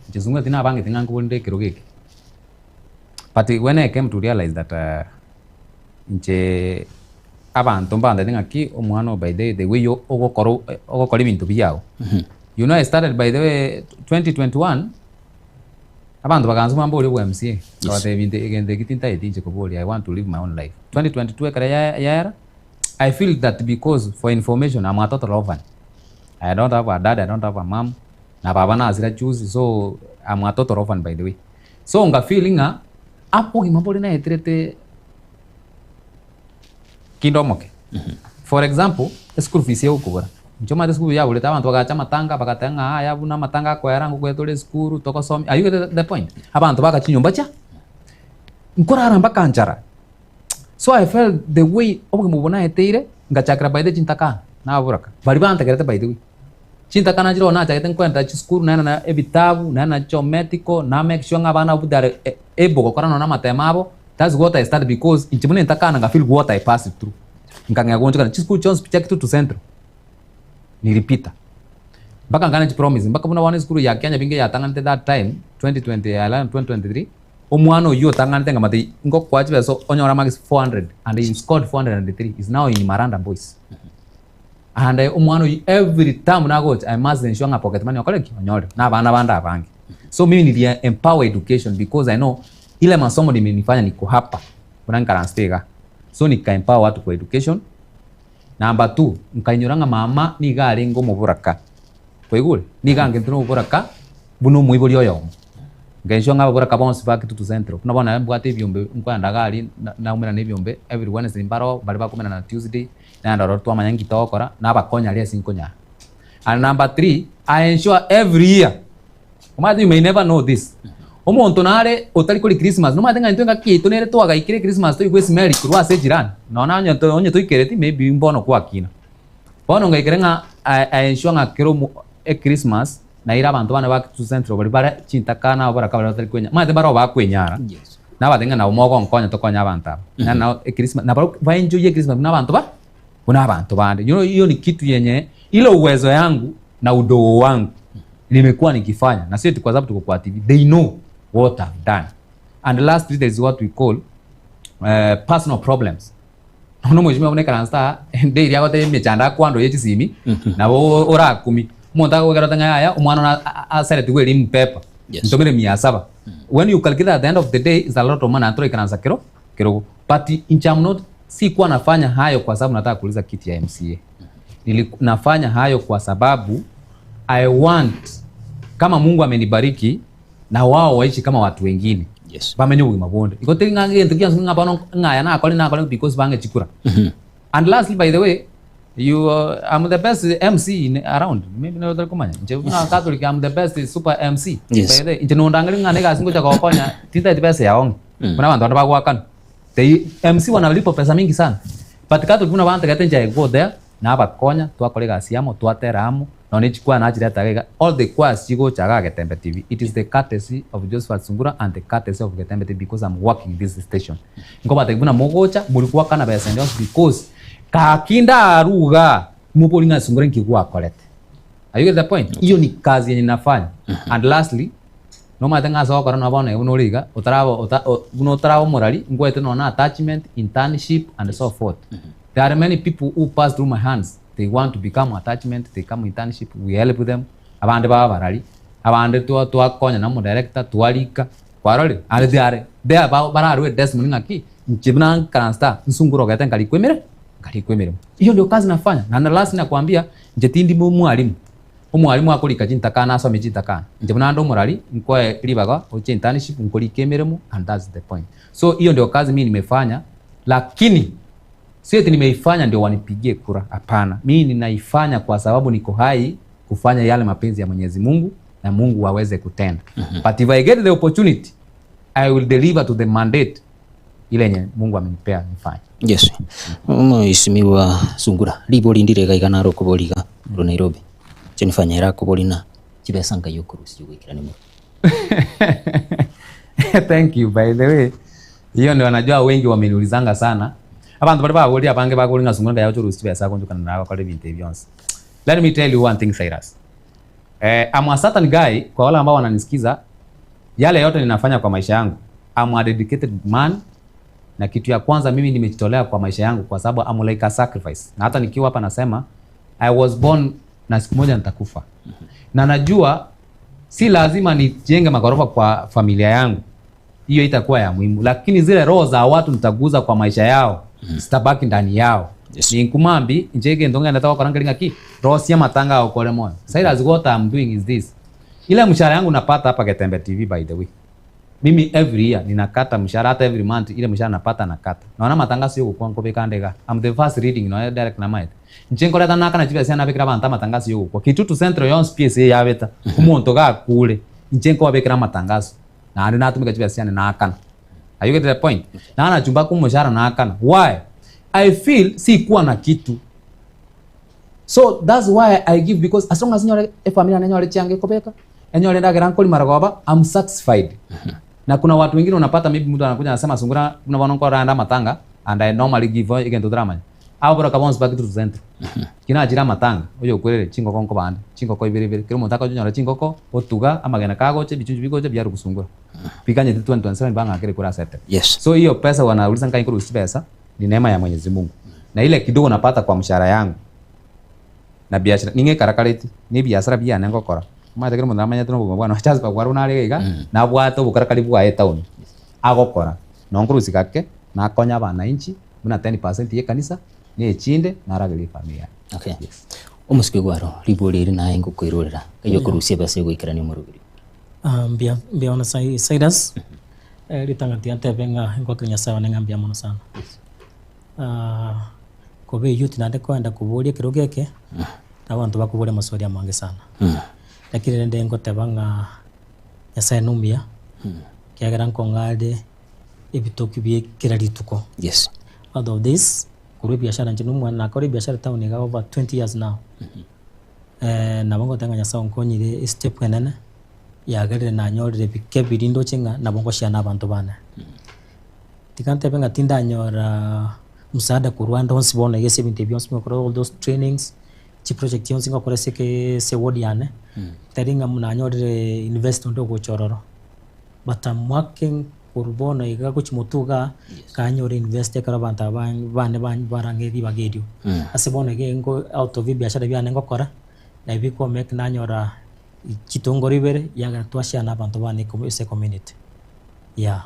inche sungura tinabangete ng'a nkoborinde ekerogo eke but when I came to realize that uh, inche abanto mbantebie ng'aki omwana oyo by the way the way ogokora ogokora ebinto biago you know I started by the way 2021 abanto bagansoma mborie obwa MCA nkabatebia ebinto egento eki tintageti inche koboria I want to live my own life 2022 ekero ya yaera I feel that because for information I'm a total orphan I don't have a dad I don't have a mum na baba nasira juzi so I'm a total orphan by the way so nga feel ng'a obogima bore naeterete kinde omoke. For example, eschool fees egokobora, inche omanyete eschool yaborete abanto bagacha amatanga bagateba ng'a aya buna amatanga akoera ngokoya tore esukuru togosomia, are you getting the point? Abanto bagacha chinyomba chia, nkorara mpaka nchara. So I felt the way obogima obo naeteire, ngachakera by the way chintakana, naboraka, baria bantegerete by the way. Chintakana nchire bono nachagete nkoenda chisukuru naende na ebitabu, naende na chiometical, na make sure ng'a abana abwo they are able gokora nonya na amatemo abo, that's what I started because inche buna entakana nga feel what I passed through. Nkang'ea goonchokana chisukuru chionsi pi chia Kitutu Central, nilipita. Mpaka nkane chipromise, mpaka buna bono esukuru ya Kenya binge yatang'anete that time, 2020 2023, omwana oyio otang'anete nkamotebia ngokoa chibesa onyore amarks 400 and he scored 403, is now in Maranda Boys. And omwana oyio every term nagocha I must ensure ng'a pocket money okore ki? Onyore. Na abana bande abange. So mimi nili empower education because I know ile masomo nimenifanya niko hapa buna nkaranste iga. So nika empower watu kwa education. Number two, nkainyora ng'a mama nigo arenge omoboraka. Kwaigure? Nigo angentire omoboraka buna omoibori oyomo. Nkaensure ng'a ababoraka bonsi ba Kitutu Central, buna bono naye mbwate ebiombe nkoenda iga aria naumerana na ebiombe every Wednesday mbaro baria bakomerana Tuesday, Naende ororo twamanya nki togokora, nabakonya aria ase nkonyara. And number three, I ensure every year, omanyete you may never know this, omonto nare otari koria Christmas, nomanyete ng'a intwe engaki yaito nere twagaikire Christmas toigwe esimeri korwa ase ejirani, nonya onye to onye toikereti maybe mbono kwakina. Bono ngaikera ng'a I I ensure ng'a kera omo echristmas, naira abanto bane ba Kitutu Central baria bare chintaka nabo baraka baria batari kwenya, omanyete mbare bakwenyara, nabatebia ng'a nabo mogonkonya tokonye abanto aba. Yaani nabo echristmas nabarobwo baenjoyie echristmas buna abanto ba buna abanto bande. You know hiyo ni kitu yenye ile uwezo yangu na udogo wangu nimekuwa nikifanya na sio eti kwa sababu tuko kwa TV, they know what I've done. And lastly there is what we call personal problems. Nonya omweshimiwa buna ekaranse aa, daily agotebia emechando akwandwa ye chisimi, nabo orakumi. Omonto agogokera ote ng'a yaya, omwana one aseretigwe elimu paper, Yes. ntomere mia saba. When you calculate at the end of the day, is a lot of money, naende toraikaransa kero kerogo. But inche am not sikuwa nafanya hayo kwa sababu nataka kuuliza kiti ya MCA. Niliku, nafanya hayo kwa sababu I want kama Mungu amenibariki na wao waishi kama watu wengine. Yes. Bamenye obogima bonde. Igo teri ng'a gento giansi ng'a bono ng'aya nakore nakore because bange chikura. And lastly by the way, you I'm the best MC in around. Maybe nero otari komanya. Inche buna Catholic I'm the best super MC. Yes. By the way, inche nondangeri ng'a negasi ngocha gokonya tintageti besa yao ng'e. Buna abanto bande bagoakana. They MC wanalipwa pesa mingi sana. But Catholic buna bantagete inche I go there nabakonya twakora egasi amo twatera amo nonya chikwaya nachireta iga iga all the choirs chigocha iga Getembe TV it is the courtesy of Josephat Sungura and the courtesy of Getembe TV because I'm working this station. Nkobatebia buna mogocha mori goakana besa ende yonsi because gaki ndarue igaa mobori ng'a Sungura nki gwakorete. Are you get the point? Hiyo ni kazi yenye nafanya. And lastly Nomanyete ng'a ase ogokora nonya bono buna ore iga, otaraba ota o buna otaraba omorari, nkwaete nonya na attachment, internship and so forth. There are many people who pass through my hands, they want to become attachment, they come internship, we help them, abande baba abarari, abande twa twakonya na omodirector, twarika, kwarorire? And they are there ba bararue testimony ng'aki, inche buna nkaransta, nsungure ogete nkarikwa emere nkarikwa emeremo. Hiyo ndio kazi nafanya, na last nakwambia, inche tindi mwalimu. Omwalimu akorika chintakana asome chintakana. Inche buna ande omorari, nkoe ribaga oche internship nkorike emeremo and that's the point. So hiyo ndio kazi mimi nimefanya lakini sio eti nimeifanya ndio wanipigie kura, hapana. Mimi ninaifanya kwa sababu niko hai kufanya yale mapenzi ya Mwenyezi Mungu na Mungu aweze kutenda. But if I get the opportunity, I will deliver to the mandate ile yenye Mungu amenipea nifanye. Yes. Omoisimigwa Sungura, ribori ndire iga iga naro okobori iga korwa Nairobi. Jennifer Nyaira akobori na chibesa nkai okorusia ogoikerania omorero. Thank you by the way. Hiyo ndio najua wengi wameniulizanga sana. Abanto baria baboria abange bakobori ng'a Sungura nkai agocha orusia chibesa agonchokana naye agokora ebinto ebi bionsi. Let me tell you one thing Cyrus. Eh, I'm a certain guy kwa wale ambao wananisikiza yale yote ninafanya kwa maisha yangu. I'm a dedicated man na kitu ya kwanza mimi nimejitolea kwa maisha yangu kwa sababu I'm like a sacrifice. Na hata nikiwa hapa nasema I was born na siku moja nitakufa. Na najua si lazima nijenge magorofa kwa familia yangu. Hiyo itakuwa ya muhimu, lakini zile roho za watu nitaguza kwa maisha yao zitabaki ndani yao. Yes. Ninkumambi inche egento ng'endete gokora nkeri ng'aki rosia amatanga agokore moyo. Cyrus what I'm doing is this. Ile mshahara yangu napata hapa Getembe TV by the way. Mimi every year ninakata mshahara hata every month ile mshahara napata nakata. Nonya amatangaso yogokwa nkobeka ande iga. I'm the first reading nonya direct namaete. Inche nkoreta nakana chibesa chiane nabekera abanto amatangaso yogokwa. Kitutu Central yonsi pi ase eyabeta. Omonto gakure inche nkobabekera amatangaso. Naende natumeka chibesa chiane nakana. Are you getting the point? Naende nachumba mpaka omoshahara nakana. Why? I feel sikuwa na kitu. So that's why I give because as long as nyore efamiri yane enyore chianga ekobeka, enyore endagera nkori marogoba, I'm satisfied. Na kuna watu wengine unapata maybe mtu anakuja anasema sungura buna bono nkorora ande amatanga and I normally give egento toramanya. Abo boroka bonsi ba Kitutu Central. Ki nachire amatanga, oyo okwerere chingoko nkobande, chingoko ibere ibere, kera omonto akonyora chingoko, otuga, amagena kagocha, ebichunchu bigocha biarwa gosungura. Biganyete 2027 bang'akere kura ase etebe. Yes. So hiyo pesa wanauliza nkai nkorusia chibesa, ni neema ya Mwenyezi Mungu. Na ile kidogo napata kwa mshahara yangu na biashara ning'ekarakareti na ebiasara biane ngokora. Omanyete kera omonto namanyete na obogima bwane Jasper kwarwa buna are iga, nabwate obokarakari bwaye etown agokora. Nonye nkorusia gake, nakonya abananchi buna 10% ya ekanisa, na echinde naragerie efamiri yane. Okay. Yes. Omosike gwaro, ribori eri naye ngokoirorera, ng'ai okorusia ebesa egoikerania omoroberi. Ah, mbuya mbuya mono Cy- Cyrus Eh, ritang'ani tiga ntebe ng'a ngoakera Nyasaye one ng'a mbuya mono sana. Ah, koba eyouth naende koenda koboria ekerogo eke, na abanto bakoboria amaswali amange sana. Lakini rende ngoteba ng'a Nyasaye nomuya, ekiagera nkong'are ebitoki bie kera rituko. Yes. Out of this, korwa ebiashara inche nomwana nakora ebiashara town iga over 20 years now. Nabo ngoteba ng'a Nyasaye onkonyire estep enene, yagerire nanyorire bike biria ndoche ng'a nabo ngoshare na abanto bane. Tiga ntebe ng'a tindanyora msaada korwa ande onsi bono iga ase ebinto ebi bionsi ngokora all those trainings, chiproject chionsi ngokora ase eke ase eward yane, tari ng'a nanyorire investor onde ogocha ororo, but am working korwa bono iga gochia motwe igaa, kanyore investor ekero abanto aba bane barang'e ribaga erio. Ase bono iga ingo out of ebiashara biane ngokora, nabi bikomake nanyora chitongoro ibere, yagera twashare na abanto bane ase ecommunity, yeah.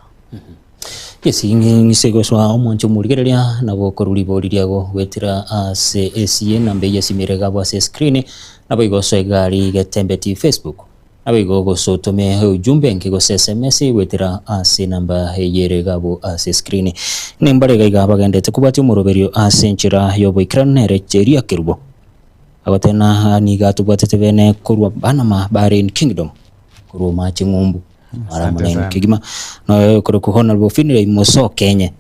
Gesing'ise gosoa omwancho omorigereria, nabo okorua ribori riago goetera ase esi enamba eyio esimire egabwe ase escreen, naboigo osoe egari getembeti Facebook. Naboigo gose otome ujumbe enke gose sms goetera ase enamba eyio ere egabwo ase escreen. Nembare iga iga bagenderete kobwatia omoroberio ase enchera y'oboikeranu nere Cheria Kerubo. Agotena nigo atobwatete bene korwa Panama Bahrain Kingdom korwa omache ng'umbu mara Asante monene sana. kegima noyo okorokwa Honorable Finlay Musokenye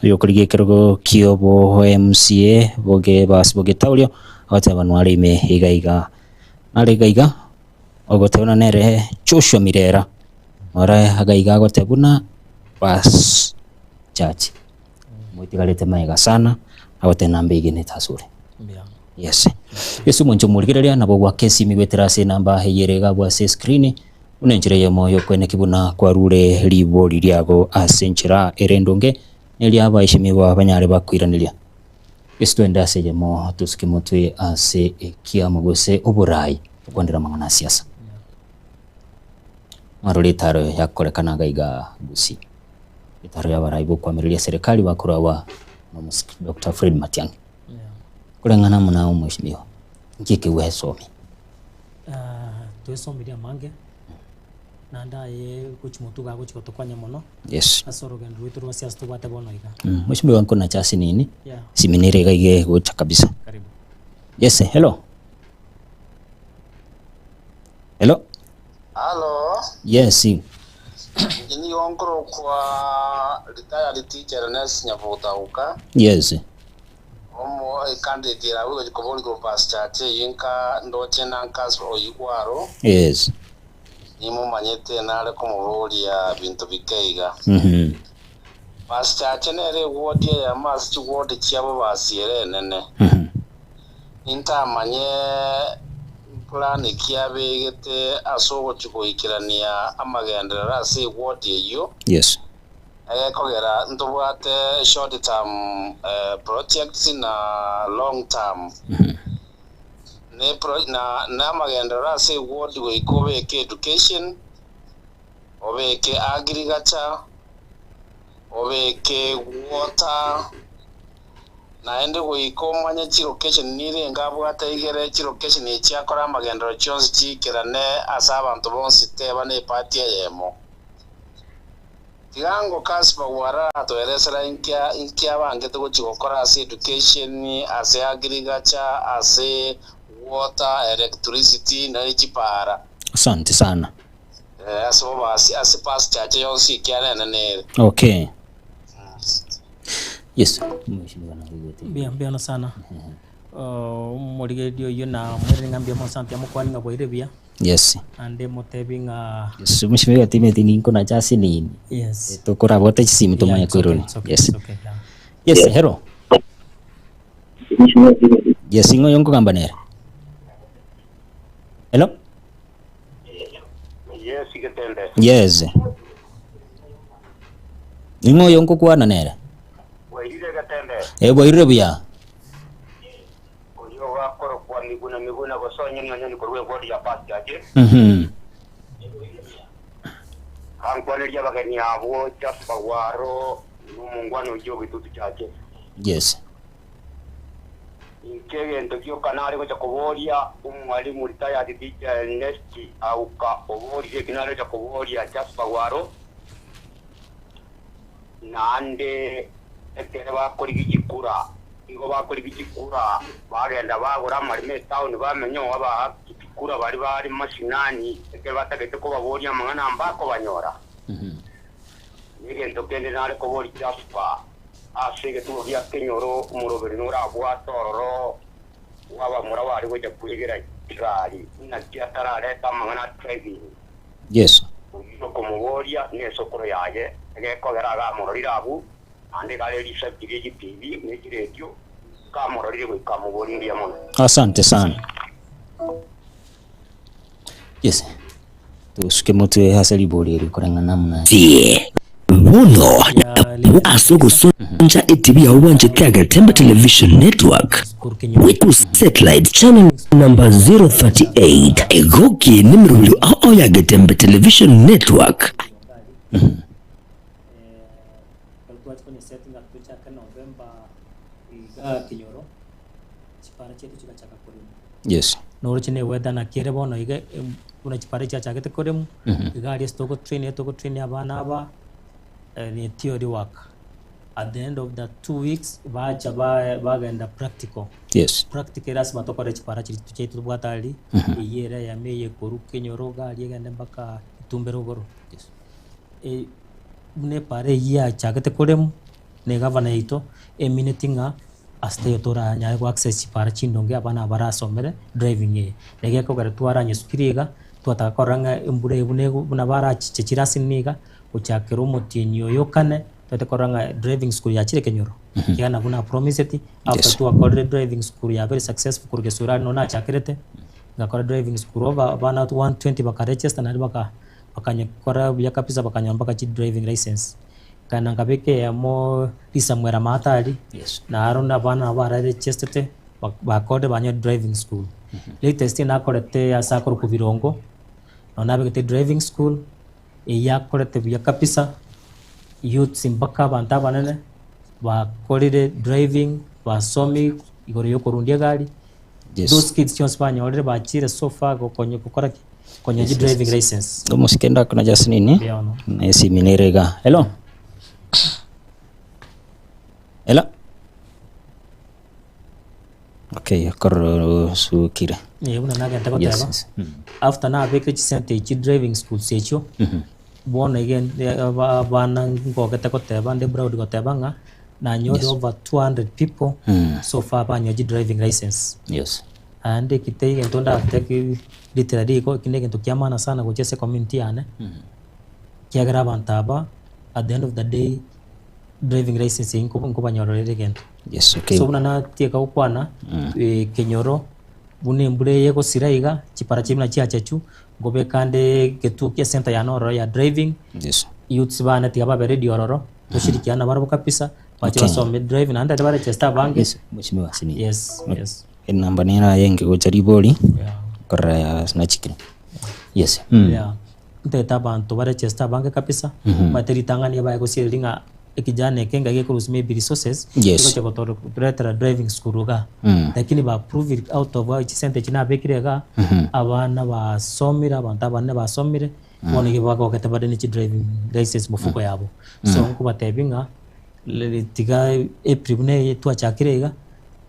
oyo okorigia ekerogo kiobo MCA boge basi bogetaurio agoteba nware ime iga iga nare iga iga ogotebana nere Joshua Mirera ore iga iga agoteba buna bas church Motigarete magega sana, agoteba nambegenete asore. Yes. Yeso omonche omorigereria nabo gwaka esimi goetera ase enamba eye ere iga abwo ase escreen, buna enchera eyemo y'okoeneki buna kwarure ribori riago ase enchera ere endonge, neria abaeshemigwa banyare bakoiraneria. Yeso twende ase eyemo tosuke motwe ase ekiamo gose oborai, tokwanere amang'ana a siasa. Mwarora etaro yakorekana iga iga Gusii. Etaro y'abarai b'okoamereria serikali bakoragwa n'omosike Doctor Fred Matiang'i. Koreng'ana amo naye omweshimiwa, inki eke gwesomia? Twesomirie amange, naende aye gochia motwe iga agochia gotokonya mono, Yes. ase orogendo rwaito rwa siasa tobwate bono iga. Mweshimiwa nkonacha ase nini, Yeah. esimi nere iga iga egocha kabisa. Karibu. Yes, hello. Hello. Halo, Yes. inche nigo nkorokwa retired teacher Ernest Nyabutauka, Yes. omo ecandidate ere abwo egochia koba orikwo past church eyio nka ndoche na nkas oyio kwaro, Yes. nimomanyete nare komoboria binto bike iga. Past church nere eward eyemo ase chiward chiabo basiere enene. Nintamanye plan ki abegete ase ogochia goikerania amagenderero ase eward eyio, Yes. egekogera ntobwate short term projects na long term. Ne pro na na amagenderero ase eward goika obeke education, obeke agriculture, obeke water, Naende goika omanye chilocation nirenga abwate igere chilocation echi akore amagenderero chionsi chiikerane ase abanto bonsi teba neparty eyemo. Tiga ango Casper Gwara atoeresera inki inki abangete gochi gokora ase education, ase agriculture, ase water, electricity ne chipara. Asante sana. Eh, ase bobasi ase pasture yonsi ekiagera enene ere. Okay. Yes, mheshimiwa naigwete. Mbuya mbuya mono sana. Omorigereria oyio na omwerere ng'a mbuya mono sana tiamokwani ng'a bwaire buya. Yes. Naende motebi ng'a. Yes, mheshimiwa timeti ninkonacha ase nini. Yes. Tokorabote chisimu Yeah, tomanye it's okay, koirania. it's okay, Yes. it's okay, yeah. Yes, hello. Yes, ing'o oyo nkogamba nere? Hello? Yes, Getende. Yes. Ning'o oyo nkokwana nere? Bwairire Getende. Eh, bwairire buya. Oyo ogakorokwa Miguna Miguna gose Onyoni Onyoni korwa egwodi ya Pasture. Mhm. Kankwaneria abageni abwo Jasper Gwaro nomongwana oyio o Gitutu Church. Yes. Inche egento gioka nare gocha koboria omwalimu retired teacher Ernest Auka oborire eki nare gocha koboria Jasper Gwaro, naende ekere bakorigia chikura igo bakorigia chikura bagenda bagora amaremo etown bamenya oo abaaki chikura baria bare mashinani ekere batagete kobaboria amang'ana mbakobanyora. Negento kende nare koboria Jasper Ase egetubo gia kenyoro omoroberi norabwate ororo bw'abamura bare gocha kwegera chigari, naki atarareta amang'ana a driving. Yeso. Oyio okomoboria nesokoro yaye, egekogera agamororire abwo, naende iga are risabiki rie chitibi ne chiredio, kamororire goika amoborie mbuya mono. Asante sana. Yes. Tosuke motwe ase ribori eri koreng'ana muna. Tie bono nabo ase ogosoncha etibi yao bwanchete Agetembe Television Network goika satellite channel number 038 egoki nemerobio ao ya Getembe Television Network. November iga Kenyoro, chipara chiaito chigachaka koremwa. Yes. Noroche ne weather naki ere bono iga em- buna chipara chiachagete koremwa, iga aria ase togotrain togotrain abana aba ne theory work. At the end of the 2 weeks bacha ba bagenda practical. Practical lasima tokore chipara chiria chiaito tobwate aria, eyio ere eyemo eye ekorwa Kenyoro iga aria egende mpaka Itumbero igoro. Buna epara eyio yachagete koremwa na egavana yaito, emineti ng'a ase taiyo toranyare go access chipara chindonge abana aba barasomere driving eye. Na gekogera twaranyesukire iga, twataka korora ng'a embura eye buna ego buna barachiche chirasini iga, gochakera omotienyi oyo okane, toete korora ng'a driving school yachire Kenyoro, ekiagera nabwo na promiseti, after twakorire driving school yabeire successful korwa Gesura aria nonye nachakerete, ngakora driving school over abana 120 baka register naende baka bakanyekora buya kabisa bakanyora mpaka chi driving license. Nkaenda nkabeka eyemo risamwera maate aria, naro na abana nabo baregisterete, bakorire banyore driving school. Latest nakorete ase akorokwa Birongo, nonye nabegete driving school, eyio akorete buya kabisa, youths mpaka abanto abanene, bakorire driving, basomi igoro ya okorundia egari, those kids chionsi banyorire bachire so far gokonya gokora ki? Konya chi driving license. Omosike ndakuna just nini Mbuya mono. esimi nere iga hello hello okay korosukire Eh, buna nagente goteba yes. After nabekire chisente echi driving schools echio bono iga abana ngogete goteba nde proud goteba ng'a nanyore over 200 people so far banywa chi driving license. Naende eki tei egento ndatake literally igo eki negento kia maana sana gochia ase ecommunity yane, ekiagera abanto aba at the end of the day driving license eyio nko nkobanyorera ere egento. Yes, okay. So buna natieka gokwana ekenyoro buna embura eye egosira iga, chipara chiria buna chiachachu, nkobeka ande egetuo kia center yane ororo ya driving, youths bane tiga babe ready ororo, toshirikiane nabarabwo kabisa, bache basome driving naende tari baregister abange. Yes, mheshimiwa Simiyu. Yes. Enamba nere aye enke gocha ribori, korora nachikire. Yes. Yeah. Ntagete abanto baregister abange kabisa, omanyete ritang'ani nigo baye gosiereria ng'a ekijana eke ngai gekorusia maybe resources, gegocha gotoretera driving school igaa. Lakini ba prove it out of chisente echi nabekire igaa, abana basomire, abanto abanene basomire, bono iga bagogete bare ne chidriving license mofuko yabo. So nkobatebia ng'a, tiga April buna eye twachakire iga,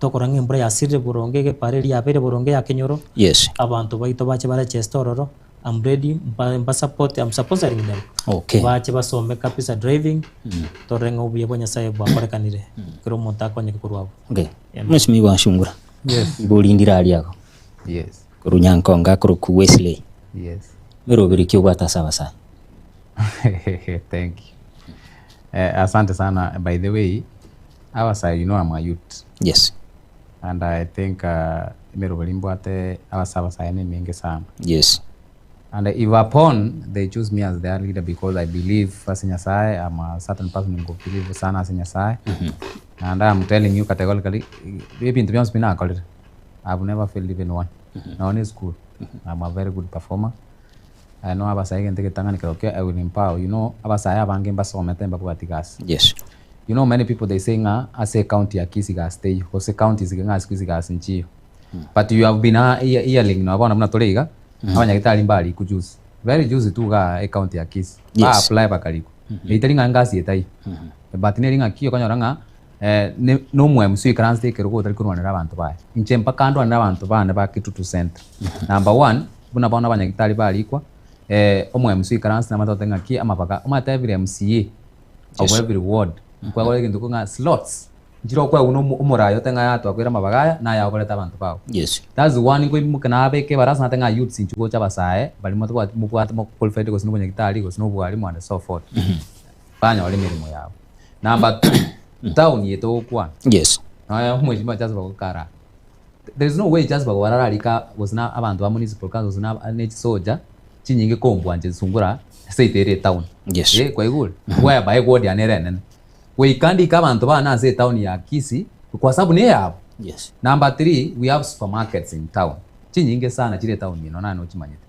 tokora ng'a embura yasirire boronge iga epara eria yabeire boronge ya kenyoro, abanto baito bache baregister ororo, I'm ready mba mbasupport, I'm sponsoring them. Bache basome kabisa driving, torore ng'a obuya bwa Nyasaye bwakorekanire, ekero omonto akonyeke korwa abwo. Okay. Mheshimiwa Shungura, ibori ndire aria igo. Korwa Nyankonge akorokwa Wesley. Meroberi ki obwate ase abasae? Thank you. Asante sana. By the way, abasae you know I'm a youth. And I think emeroberi mbwate ase abasae ne emenge sana. And if upon they choose me as their leader because I believe ase Nyasaye, I'm a certain person who believe sana ase Nyasaye. And I'm telling you categorically, ebinto bionsi bi nakorire, I've never failed even one. Nonya na esukuru, I'm a very good performer. I know abasae egento egetang'ani kerokio I will empower, you know abasae abange mbasomete mbabwati gasi. You know many people they say ng'a ase ecounty ya Kisii gasi teiyo, gose counties iga ng'a siku hizi gasi nchiyo. But you have been hearing nonye bono buna tore iga, abanyagitari mbarikwe juzi, very juzi tu igaa ecounty ya Kisii, ba apply bakarikwa. Eyio tari ng'a ngasi etaiyo, but neri ng'aki okonyora ng'a na omo-MC oikaransete ekerogo otari korwanera abanto baye. Inche mpaka ndwanere abanto bane ba Kitutu Central. Number one, buna bono abanyagitari barikwa, omo-MC oikaransete namanyete goteba ng'aki amabaga, omanyete every MCA of every ward, nkwegora egento korwa ng'a slots, nchire okoegwa na omoraia ote ng'a yaya twakoire amabaga aya, naye agokorete abanto bago. That's one nkoimoka nabeke ebarasa nate ng'a youths inchuo gocha abasae baria motobwati mobwate mo qualified gose na obonyagitari gose na obwalimu and so forth. Banyore emeremo yabo. Number two, town eye togokwana. Nonya omweshimiwa Jasper gokara aa. There is no way Jasper gokara ararika gose na abanto ba municipal council gose na ne chisoja chinyinge kombua inche sungura ase ere etown. Eh kwaigure? Whereby eward yane ere enene. Goika ndike abanto bane ase etown ya Kisii kwa sababu neyabo. Number three, we have supermarkets in town. Chinyinge sana chire etown eye nonya naye nochimanyete.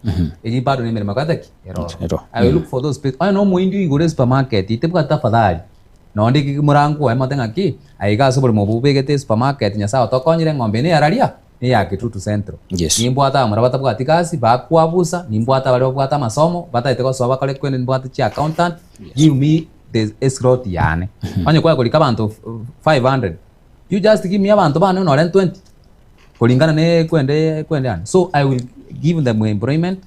Eyio bado nemeremo ekorete ki? Eroro. Ero. I will look for those space. Onye nomoindi oigure supermarket, tebwati afadhali. Nonde ki morankoe mote ng'aki, aiga ase oboremo obo bobegete esupermarket, Nyasae otokonyire eng'ombe eye neyararia, neya Kitutu Central. Yes. Nimbwate abamura batabwati gasi, bakwabusa, nimbwate abaria babwate amasomo, batagete gosoa bakore kwende nimbwate chi accountant, give me the eslot yane. Onye kwakorika abanto 500, you just give me abanto bane nore 20, koringana ne kwende kwende yane. So I will give them employment,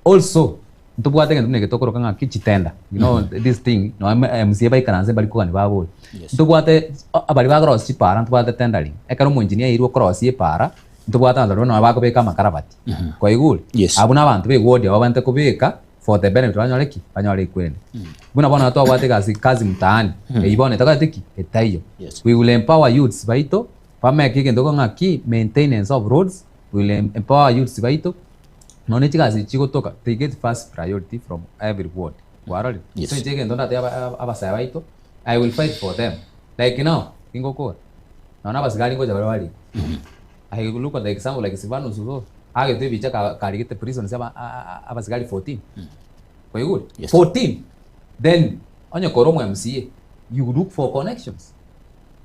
also ntobwate egento buna eke tokoroka ng'a ki chitender, you know this thing nonya MCA baikaranse mbari kogania babori. Ntobwate abari bagorosia chipara ntobwate tendering, ekero omoengineer airwe okorosia epara, ntobwate abanto baria nonya bakobeka amakarabati, kwaigure? Yes. Abwo na abanto ba eward abo babwenerete kobeka for the benefit banyore ki? Banyore equipment. Buna bono iga twabwate egasi kazi mtaani, eywo bono etakoreti ki? Etaiyo. Yes. We will empower youths baito, bameke egento ng'a ki? Maintenance of roads, we will empower youths baito, Nonya ne chigasi echi chigotoka, they get first priority from every ward. Kwarorire? Yes. So inche egento ndatebe abasae baito, I will fight for them. Like now, ningokora, nonya abasigari ngocha bare barikwe. I will look at the example like Silvanus Osoro, agetwe ebicha karigete prison ase abasigari 14. Kwaigure? Yes. 14. Then, onye kore omo MCA, you look for connections.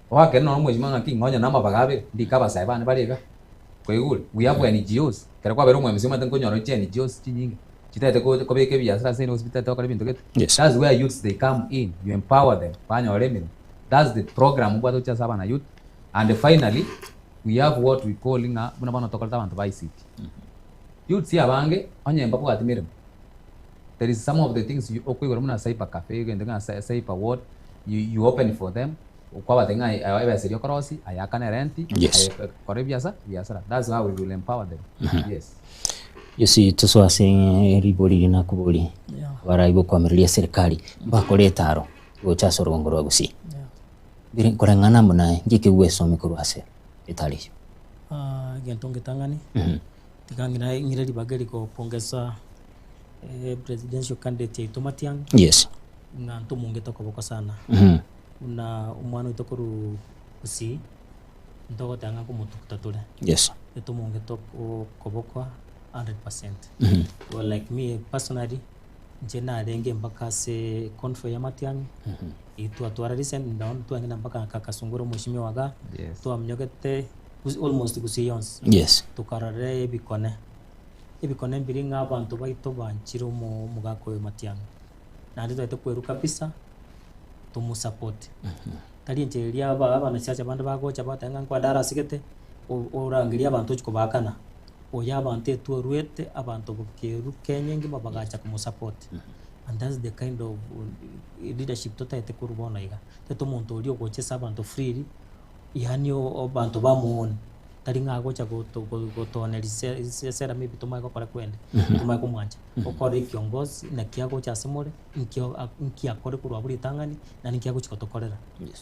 Oakere nonya omweshimiwa ng'aki, ng'a onye namabaga abere, ndike abasae bane bare igaa. Kwaigure? We have NGOs. Ekero kwabeire omwemisi omanyete nkonyora chi NGOs chinyinge chitaete kobeka ebiasara ase gose chitaete gokora ebinto gete. Yes. That's where youths they come in, you empower them banyore emeremo. That's the program obwate gochia ase abana youth. And finally, we have what we call ng'a buna bono tokorete abanto ba ICT. Youths abange onye mbabwati meremo, there is some of the things you okoigora buna cyber cafe egento ng'a cyber what, you you open for them. Okwabatebia ng'a aye ebesa eria okorosia, aye akane rent, Yes. aye kora ebiasa ebiasara. That's how we will empower them. Yes. Yosi tosoe ase ribori riria nakoborie, Yeah. abarai bokoamereria eserikari mbakore etaro gocha ase orogongo rwa Gusii. Yeah. Mbere koreng'ana amo naye, nki kegwesomia korwa ase etaro eyio? Ah, egento ngetang'ani, tiga ng'ira ng'ire ribaga eri gopongeza presidential candidate yaito Matiang'i, Yes. ng'a ntomongete okoboko sana. Buna omwana oito korwa Gusii, ntogoteba ng'a nkomotuguta tore. Yes. Etomongete okoboko 100%. Well like me personally, inche narenge mpaka ase convoy ya Matiang'i, eywo twatwara recent nao twagenda mpaka Kakasungura omweshimiwa igaa, Yes. twaminyokete almost Gusii yonsi. Yes. Tokarora ebikone, ebikone mbiri ng'a abanto baito banchire omogaka oyo Matiang'i. Naende twaete kwerwa kabisa. tomosupport. Tari enchera eria abanasiasa bande bagocha bagoteba ng'a nkwande arasigete, orangerie abanto ochia kobaakana. Oyo abanto etwarwete, abanto bokerwa Kenya engima bagacha komosupport. And that's the kind of leadership totaete korwa bono iga. Totaete omonto oria ogocha ase abanto freely, yaani abanto bamooni. Tari ng'a agocha gotoneria esera maybe tomanye gokora kwende, tomanye komwancha. Okore ekiongozi naki agocha ase more. Nki akore korwa abwo ritang'ani, naende nki agochia gotokorera.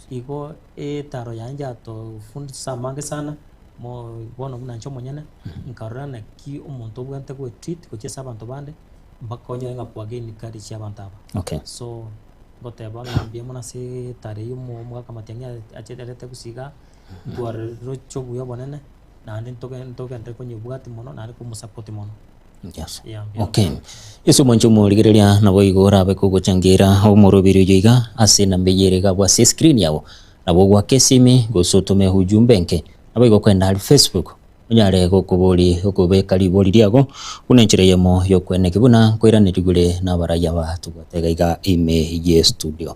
Igo etaro yaye yatofundisa amange sana, bono buna inche omonyene, nkarora naki omonto obwenerete goetreat gochia ase abanto bande, mpaka onyore ng'a kwa gain courage ya abanto aba. Okay. So, ngoteba ng'a mbuya mono ase etaro eywo omogaka Matiang'i arete gusii igaa, ntwaroche obuya obonene, naende ntogenderere konyebwatia mono naende komosupport mono. Yes. Yeah, yeah. Okay. Yeso omwanche omorigereria naboigo orabe kogochangera omoroberi oyo iga ase enamba eye ere iga abwo ase escreen yabo. Nabo ogoaka esimi gose otome ujumbe enke. Naboigo kwenda aria Facebook onyare gokobori okobeka ribori riago buna enchera eyemo yokweneki buna nkoiranerigwe ore nabarai aba tobwate iga iga ime ye studio.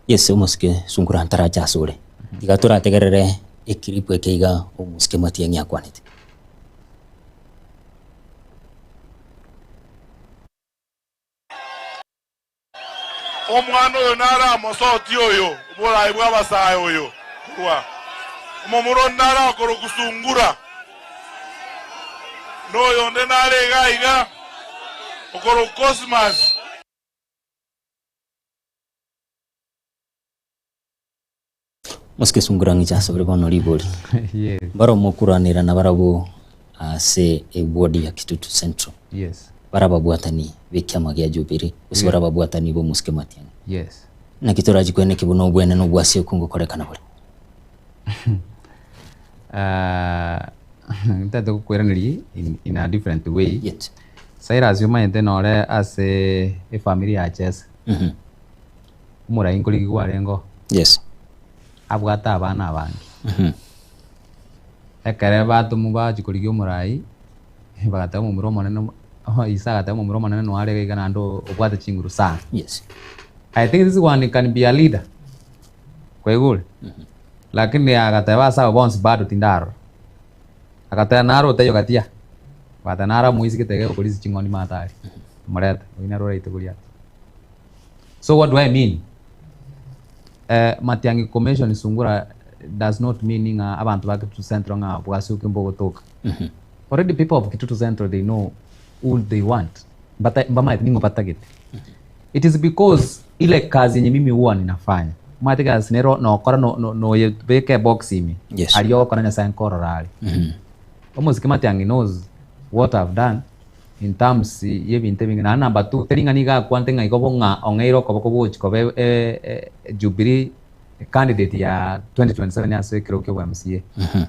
Yes omosike sungura ntarache asore. Tiga torategerere eclip eke iga omosike Matiang'i akwanete. Omwana oyo nare amosotie oyo oboraai bw'abasae oyo korwa omomura onde nare akorokwa Sungura, na oyonde nare iga iga okorokwa Cosmas. Mosike sungura ng'iche ase ore bono ribori. Yes. Mbaro mokuranera nabarabwo ase eward ya Kitutu Central. Yes. Barababwatani b'ekiama gia Jubilee gose Yeah. barababwatani b'omosike Matiang'i. Yes. Naki torachi kweneki buna obwene na obwasio ngokorekana bore? Ah, ntagete gokoiraneria in a different way. Yes. Cyrus omanyete nore ase efamiri ya Jesse. Omorai nkorigigwa arenge oo. Yes. Abwate abana abange. Ekere batomwa bachia korigia omorai, bagateba omomura omonene, ise agateba omomura omonene noyo are iga naende obwate chinguru sana. Yes. I think this one can be a leader. Kwaigure? Lakini agateba ase abo bonsi bado tindarora. Agateba naro otaiyo gati aa, agateba naro amoisigete iga okorisia ching'ondi maate aria, omorete, oyio nere oraite Goliath. So what do I mean? Eh, Matiang'i commission Sungura does not mean ng'a abanto ba Kitutu Central ng'a bwasuki mbogotoka. Already people of Kitutu Central they know who they want. Mbata, mbamaete ning'o batagete. It is because ile kazi yenye mimi huwa ninafanya. Omanyete egasi nero nokora no- no- noyebeka ebox ime. Yes. Aria ogokora Nyasaye nkorora are. Omosike Matiang'i knows what I've done in terms y'ebinto ebinge. Naende number two, teri ng'a nigo akwante ng'a igo bo ng'a ong'eire okoboko gochi koba Jubilee candidate ya 2027 ase ekerogo kia obo-MCA.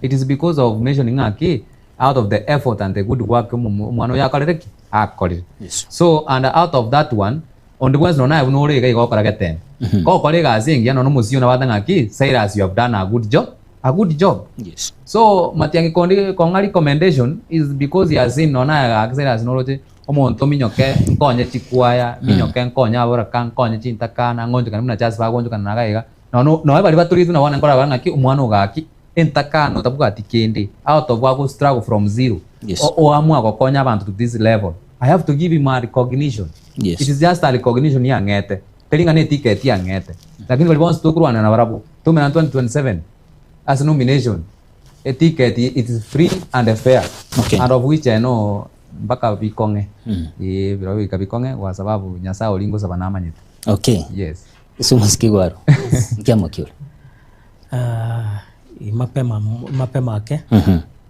It is because of mentioning ng'a ki, out of the effort and the good work omwana oyo akorire ki? Akorire. Yes. So and out of that one, onde bwensi nonya naye buna ore iga iga ogokora geteme. Kogokora egasi engiya nonya omosio nabate ng'a ki, Cyrus you have done a good job, a good job. Yes. So Matiang'i kondi kong'a recommendation is because he has seen nonya naye gaki Cyrus noroche omonto ominyoke nkonye chikwaya, minyoke nkonye aboraka, nkonye chintakana, ng'onchokane buna Charles bagonchokana naga iga. Nonya nonya baria batoritwe nabo nkorora bare ng'aki omwana oyo gaki entakana otabwati kende, out of ago struggle from zero, Yes. o- oamua gokonya abanto to this level, I have to give him a recognition. Yes. It is just a recognition yang'ete, teri ng'a ne eticket yang'ete, lakini baria bonsi tokorwana nabarabwo, tomenya 2027 ase nomination, eticket it is free and fair, Okay. and of which I know mpaka bikong'e, eh, birobio goika bikong'e kwa sababu Nyasaye oria ngosaba namanyete. Okay. Yes. Ase omosike gwaro, nkiamo ki ore? Ah, mapema mapema ake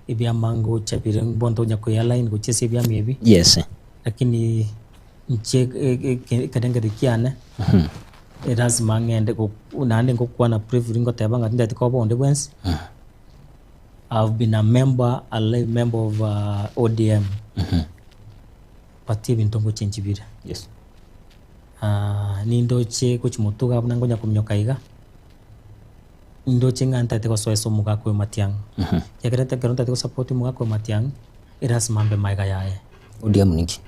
ebiama ngocha bire bono tonya koya line gochia ase ebiama ebi Yes. lakini inche ekerengerio kiane elasima ng'ende go naende ngokwana briefly ngoteba ng'a tintageti koba onde bwensi I've been a member a live member of ODM but ebinto ngochenchi bire. Yes. Nindoche gochia motuga buna nkonya kominyoka iga, nindoche ng'a ntagete gosoa ase omogaka oyo Matiang'i. Ekiagera ekero ntagete gosupport omogaka oyo Matiang'i, erasima mbe magega yaye. ODM ninki?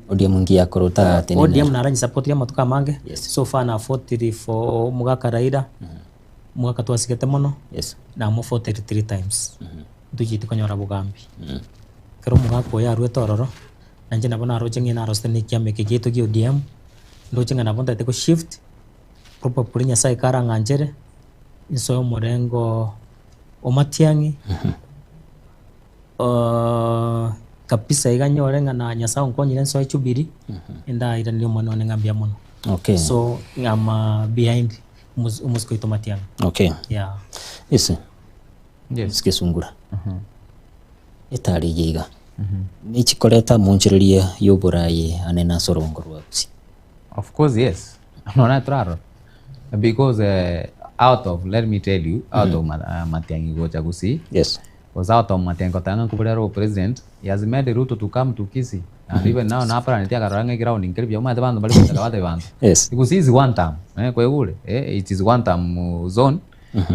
ODM nki yakora otaratenena? ODM naro nyesapotirie amatuko amange, Yes. so far nafotiri for omogaka Raila, omogaka twasigete mono, Yes. namofotiri three times, ntochieti konyora bogambi. Ekero omogaka oyo arwete ororo, Nainche nabo naroche ng'a narosete na ekiama eke giaito gia ODM, ndoche ng'a nabo ntagete go shift, probably Nyasaye karang'anchere, insoe omorengo o Matiang'i, kabisa iga nyore ng'a na Nyasaye onkonyire nsoe Jubilee, ndairanerie omwana one ng'a mbuya mono. Okay. So I'm behind omos- omosike oito Matiang'i. Okay. Yeah. Ese. Yes. Omosike Sungura. Etari eye iga nechikoreta amonchereria y'oboraai anene ase orongo rwa Gusii. Of course yes, nonya torarora because out of let me tell you out of Matiang'i gocha Gusii Yes. gose out of Matiang'i goteba ng'a nkobori are obopresident he has made Ruto to come to Kisii and even now naparaneti akarora ng'a eground nkeri buya omanyete abanto mbare gochaka batebia banto Yes. Gusii is one term kwaigure it is one term zone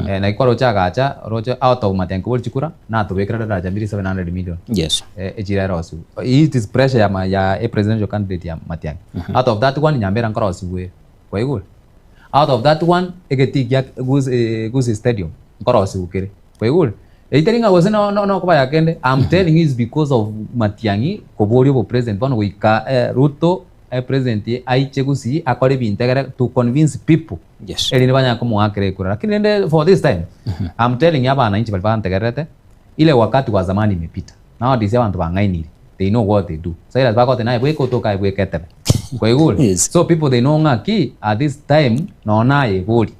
Eh, naki kwaroche agacha, oroche out of Matiang'i kobori chikura, natobekera daraja mbiri 700 million. Yes. Eh, echira erosiwe. It is pressure ya, ma- ya a presidential candidate ya Matiang'i. Out of that one, Nyambera nkorosiwe. Kwaigure? Out of that one, egetii gia Gusii, Gusii Stadium, nkorosiwe kere. Kwaigure? Eyio teri ng'a gose no- no- nokobaya kende, I'm telling you is because of Matiang'i koboria obopresident bono goika eh, Ruto eh, president aiche Gusii akore ebinto egere to convince people. Yes. Erinde banyare komoakera ekura. Lakini rende for this time, I'm telling you abananchi baria bantegererete, ile wakati wa zamani imepita. Nowadays abanto bang'ainire, they know what they do. Cyrus bagoteba naye bweka otoke aye bweka etebe. Kwaigure? Yes. So people they know ng'aki at this time nonya naye bori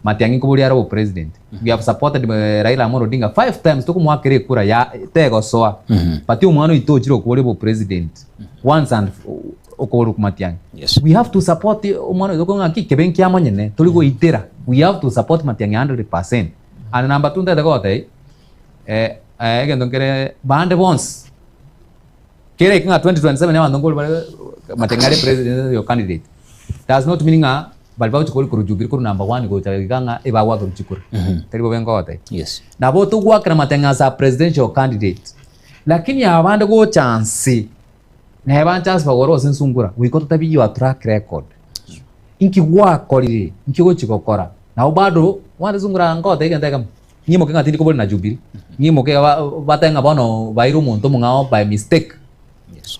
Matiang'i nkoboria are obopresident. We have supported eh, Raila Amolo Odinga five times tokomoakera ekura ya tegosoa. But omwana oito ochire okoboria obopresident once and okoborwa Matiang'i. Yes. We have to support omwana oito okong'a ki kebe nkia monyene tori goitera. We have to support Matiang'i 100%. And number two ntagete gotebia eh, eh, egento nkere bande bonsi kere eke ng'a 2027 abanto nkori bare Matiang'i are president your candidate does not mean ng'a. Baria bagochia kori korwa Jubilee korwa number one gocha iga ng'a ebagoakerwa chikura. Tari bobe ngogotebia. Yes. Nabo togoakera Matiang'i as a presidential candidate, lakini aba bande gocha nse, naye banche ase bagoro gose nsungura, goika ototebi your track record. Inki gwakorire, inki ogochi gokora. Nabo bado, omanyete sungura ngogotebia egento ekemo, ng'imoke ng'a tindi koboria na Jubilee, ng'imoke iga ba batebe ng'a bono baire omonto omong'ao by mistake.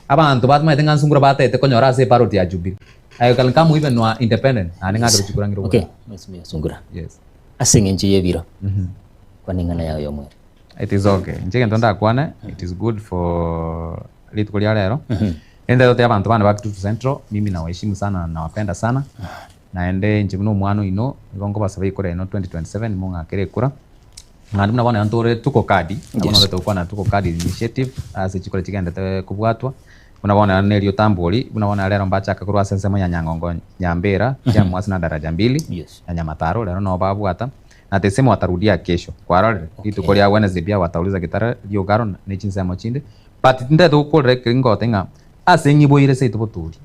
Abanto batamanyete ng'a nsungura batagete konyora ase eparoti ya Jubilee. I can come even noa independent, naende ng'akere chikura ng'ire Okay, oboremo. Mheshimiwa Sungura. Yes. Ase eng'encho y'ebiro, kwana eng'ana yao y'omweri. It is okay. Inche egento ndakwane, it is good for rituko ria rero. Rende totebe abanto bane ba Kitutu Central, mimi nawaheshimu sana na nawapenda sana. Naende inche buna omwana oino, nigo nkobasaba ekura eno 2027 mong'akere ekura. Naende buna bono ntore tuko kadi, nabo Yes. nore togokwana tuko kadi initiative ase chikura chigendete kobwatwa. Buna bono ere nerio tambori, buna bono rero mbachake korwa ase ensemo ya Nyangongo, Nyambera, Kiamwasi na Daraja Mbili, Yes. na Nyamataro, rero noo babwata. Na tesemo watarudia kesho. Kwarorire? Rituko ria Wednesday pia watauliza getare riogaro ne chinsemo chinde. But tintagete gokorera ekeri ngote ng'a ase ng'iboire seito botori.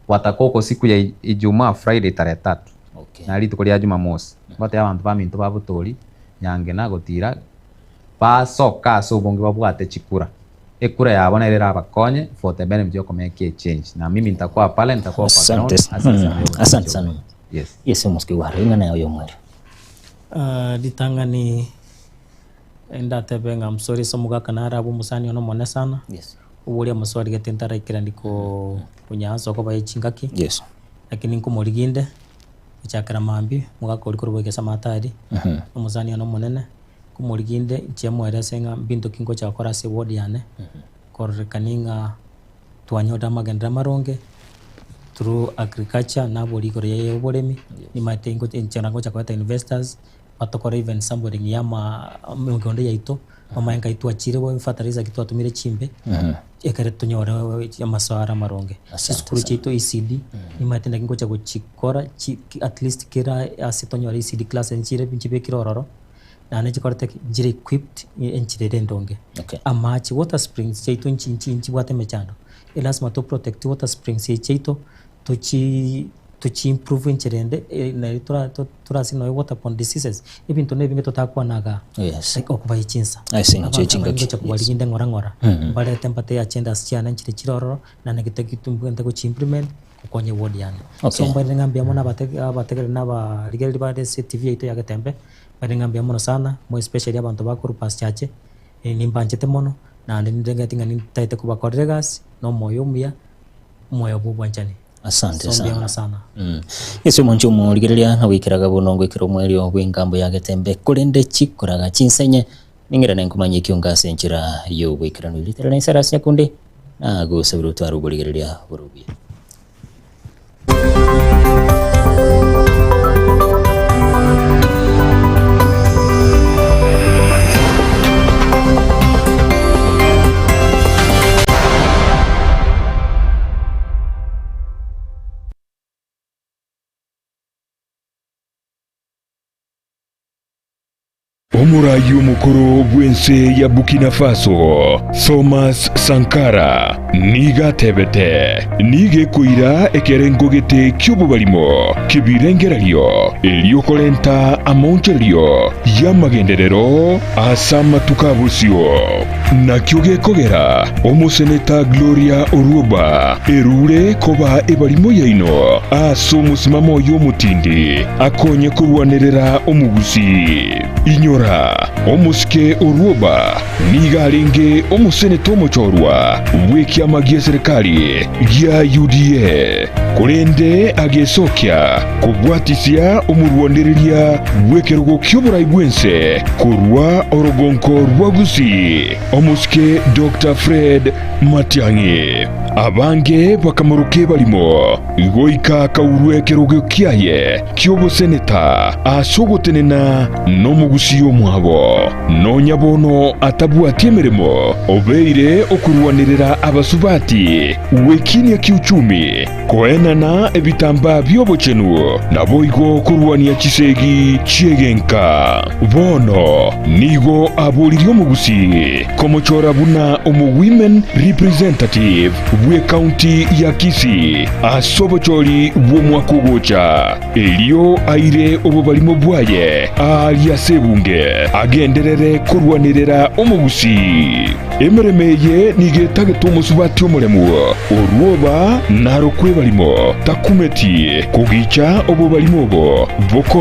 Watakoko siku ya Ijumaa Friday tarehe tatu. Okay. Na rituko ria Jumamosi. Ngote abanto baminto ba botori, Nyangena, gotira, basoka ase obonge babwate chikura. Ekura yabo nere erabakonye for the benefit yokomeka echange. Na mimi nitakuwa pale, nitakuwa kwa ground Asante. ase ensemo yogochia Asante sana. Yes. Yes, omosike gware ing'ana yao y'omweri. Ah, ritang'ani ndatebe ng'a I'm sorry ase omogaka nare abwo omosani one omonene sana, Yes. oboria amaswali gete ntaraikerani ko konyaansa okoba ye chingaki, Yes. lakini nkomorigia inde, gochakera mambia, omogaka oria korwa goika ase amatari, omosani one omonene, Nkomorigia inde inche moerese ng'a mbinto ki ngocha gokora ase eward yane, kororekani ng'a twanyorire amagenderero amaronge through agriculture nabori igoro ya oboremi, nimanyete ingo enchera ngocha koreta investors, batokore even sampling ya ama emegondo yaito, bamanye nkai twachire bo fertilizer ki twatumire chimbe, ekere tonyore amasara amaronge. Chisukuru chiaito ECD, nimanyete naki ngocha gochikora chi at least kera ase tonyore ECD classes nchire nchibekire ororo. Naende chikorete ki? Nchire equipped enchera ere endonge. Okay. Amache, water springs chiaito nchi nchi nchibwate emechando, elasima to protect water springs echi chiaito, tochi tochi improve enchera ende nari tora torase nonya water borne diseases, ebinto na ebinge totakwana igaa, Yes. like okobae chinsa. Ase eng'encho Abanto ye aba chingaki. ngocha kobarigia inde ng'ora ng'ora, mbarete mbate agendas chiane nchire chire ororo, naende gete gochi implement. Gokonya eward yane. Okay. So mbairire ng'a mbuya mono abate abategereri na abarigereria bare ase etivi yaito ya Getembe, mbairire ng'a mbuya mono sana, more especially abanto ba korwa Past Chache, nimbanchete mono, naende nindengeti ng'a nintagete kobakorera egasi na omoyo omuya, omoyo bwa obwanchani. Asante So mbuya sana. mono sana. Ase omonche omorigereria na goikeraga bono ngoikera omwerio bw'engambo ya Getembe, korende chikoraga chinsenye, ning'irane nkomanye ekionga ase enchera y'ogoikeranu. Ritere na Isara ase nyakundi. Na gosabera otware oborigereria bore obuya. Omoraai omokoro bw'ense ya Burkina Faso, Thomas Sankara, nigo atebete, Nigo ekoira ekerengo gete ki'obobarimo ki'ebirengererio erio korenta amaonchorerio y'amagenderero ase amatuko a bosio. Nakio gekogera omoseneta Gloria Orwoba erure koba ebarimo yaino ase omosimamo oye omotindi akonye korwanerera omogusii. Inyora, omosike Orwoba nigo arenge omoseneta omochorwa bw'ekiama gi'eserekari gia UDA, korende agesokia kobwatisia omorwanereria bw'ekerogo ki'oborai bw'ense korwa orogonko rwa Gusii, omosike Doctor Fred Matiang'i. Abange bakamoroka ebarimo, goika akaurwa ekerogo kiaye ki'oboseneta ase ogotenena nomogusii omwabo. Nonya bono atabwati emeremo, obeire okorwanerera abasubati gwekinia kiuchumi, koena. Koenana ebitambaa bi'obochenu, naboigo korwania chisegi chi'egenka. Bono nigo aboririe omogusii komochora buna omo-women representative bw'ecounty ya Kisii ase obochori bw'omwaka ogocha, erio aire obobarimo bwaye aaria ase ebunge, agenderere korwanerera omogusii. Emeremo eye nigo etagete omosubati omoremu, orwoba narokwe ebarimo, takumeti kogicha obobarimo obo boko.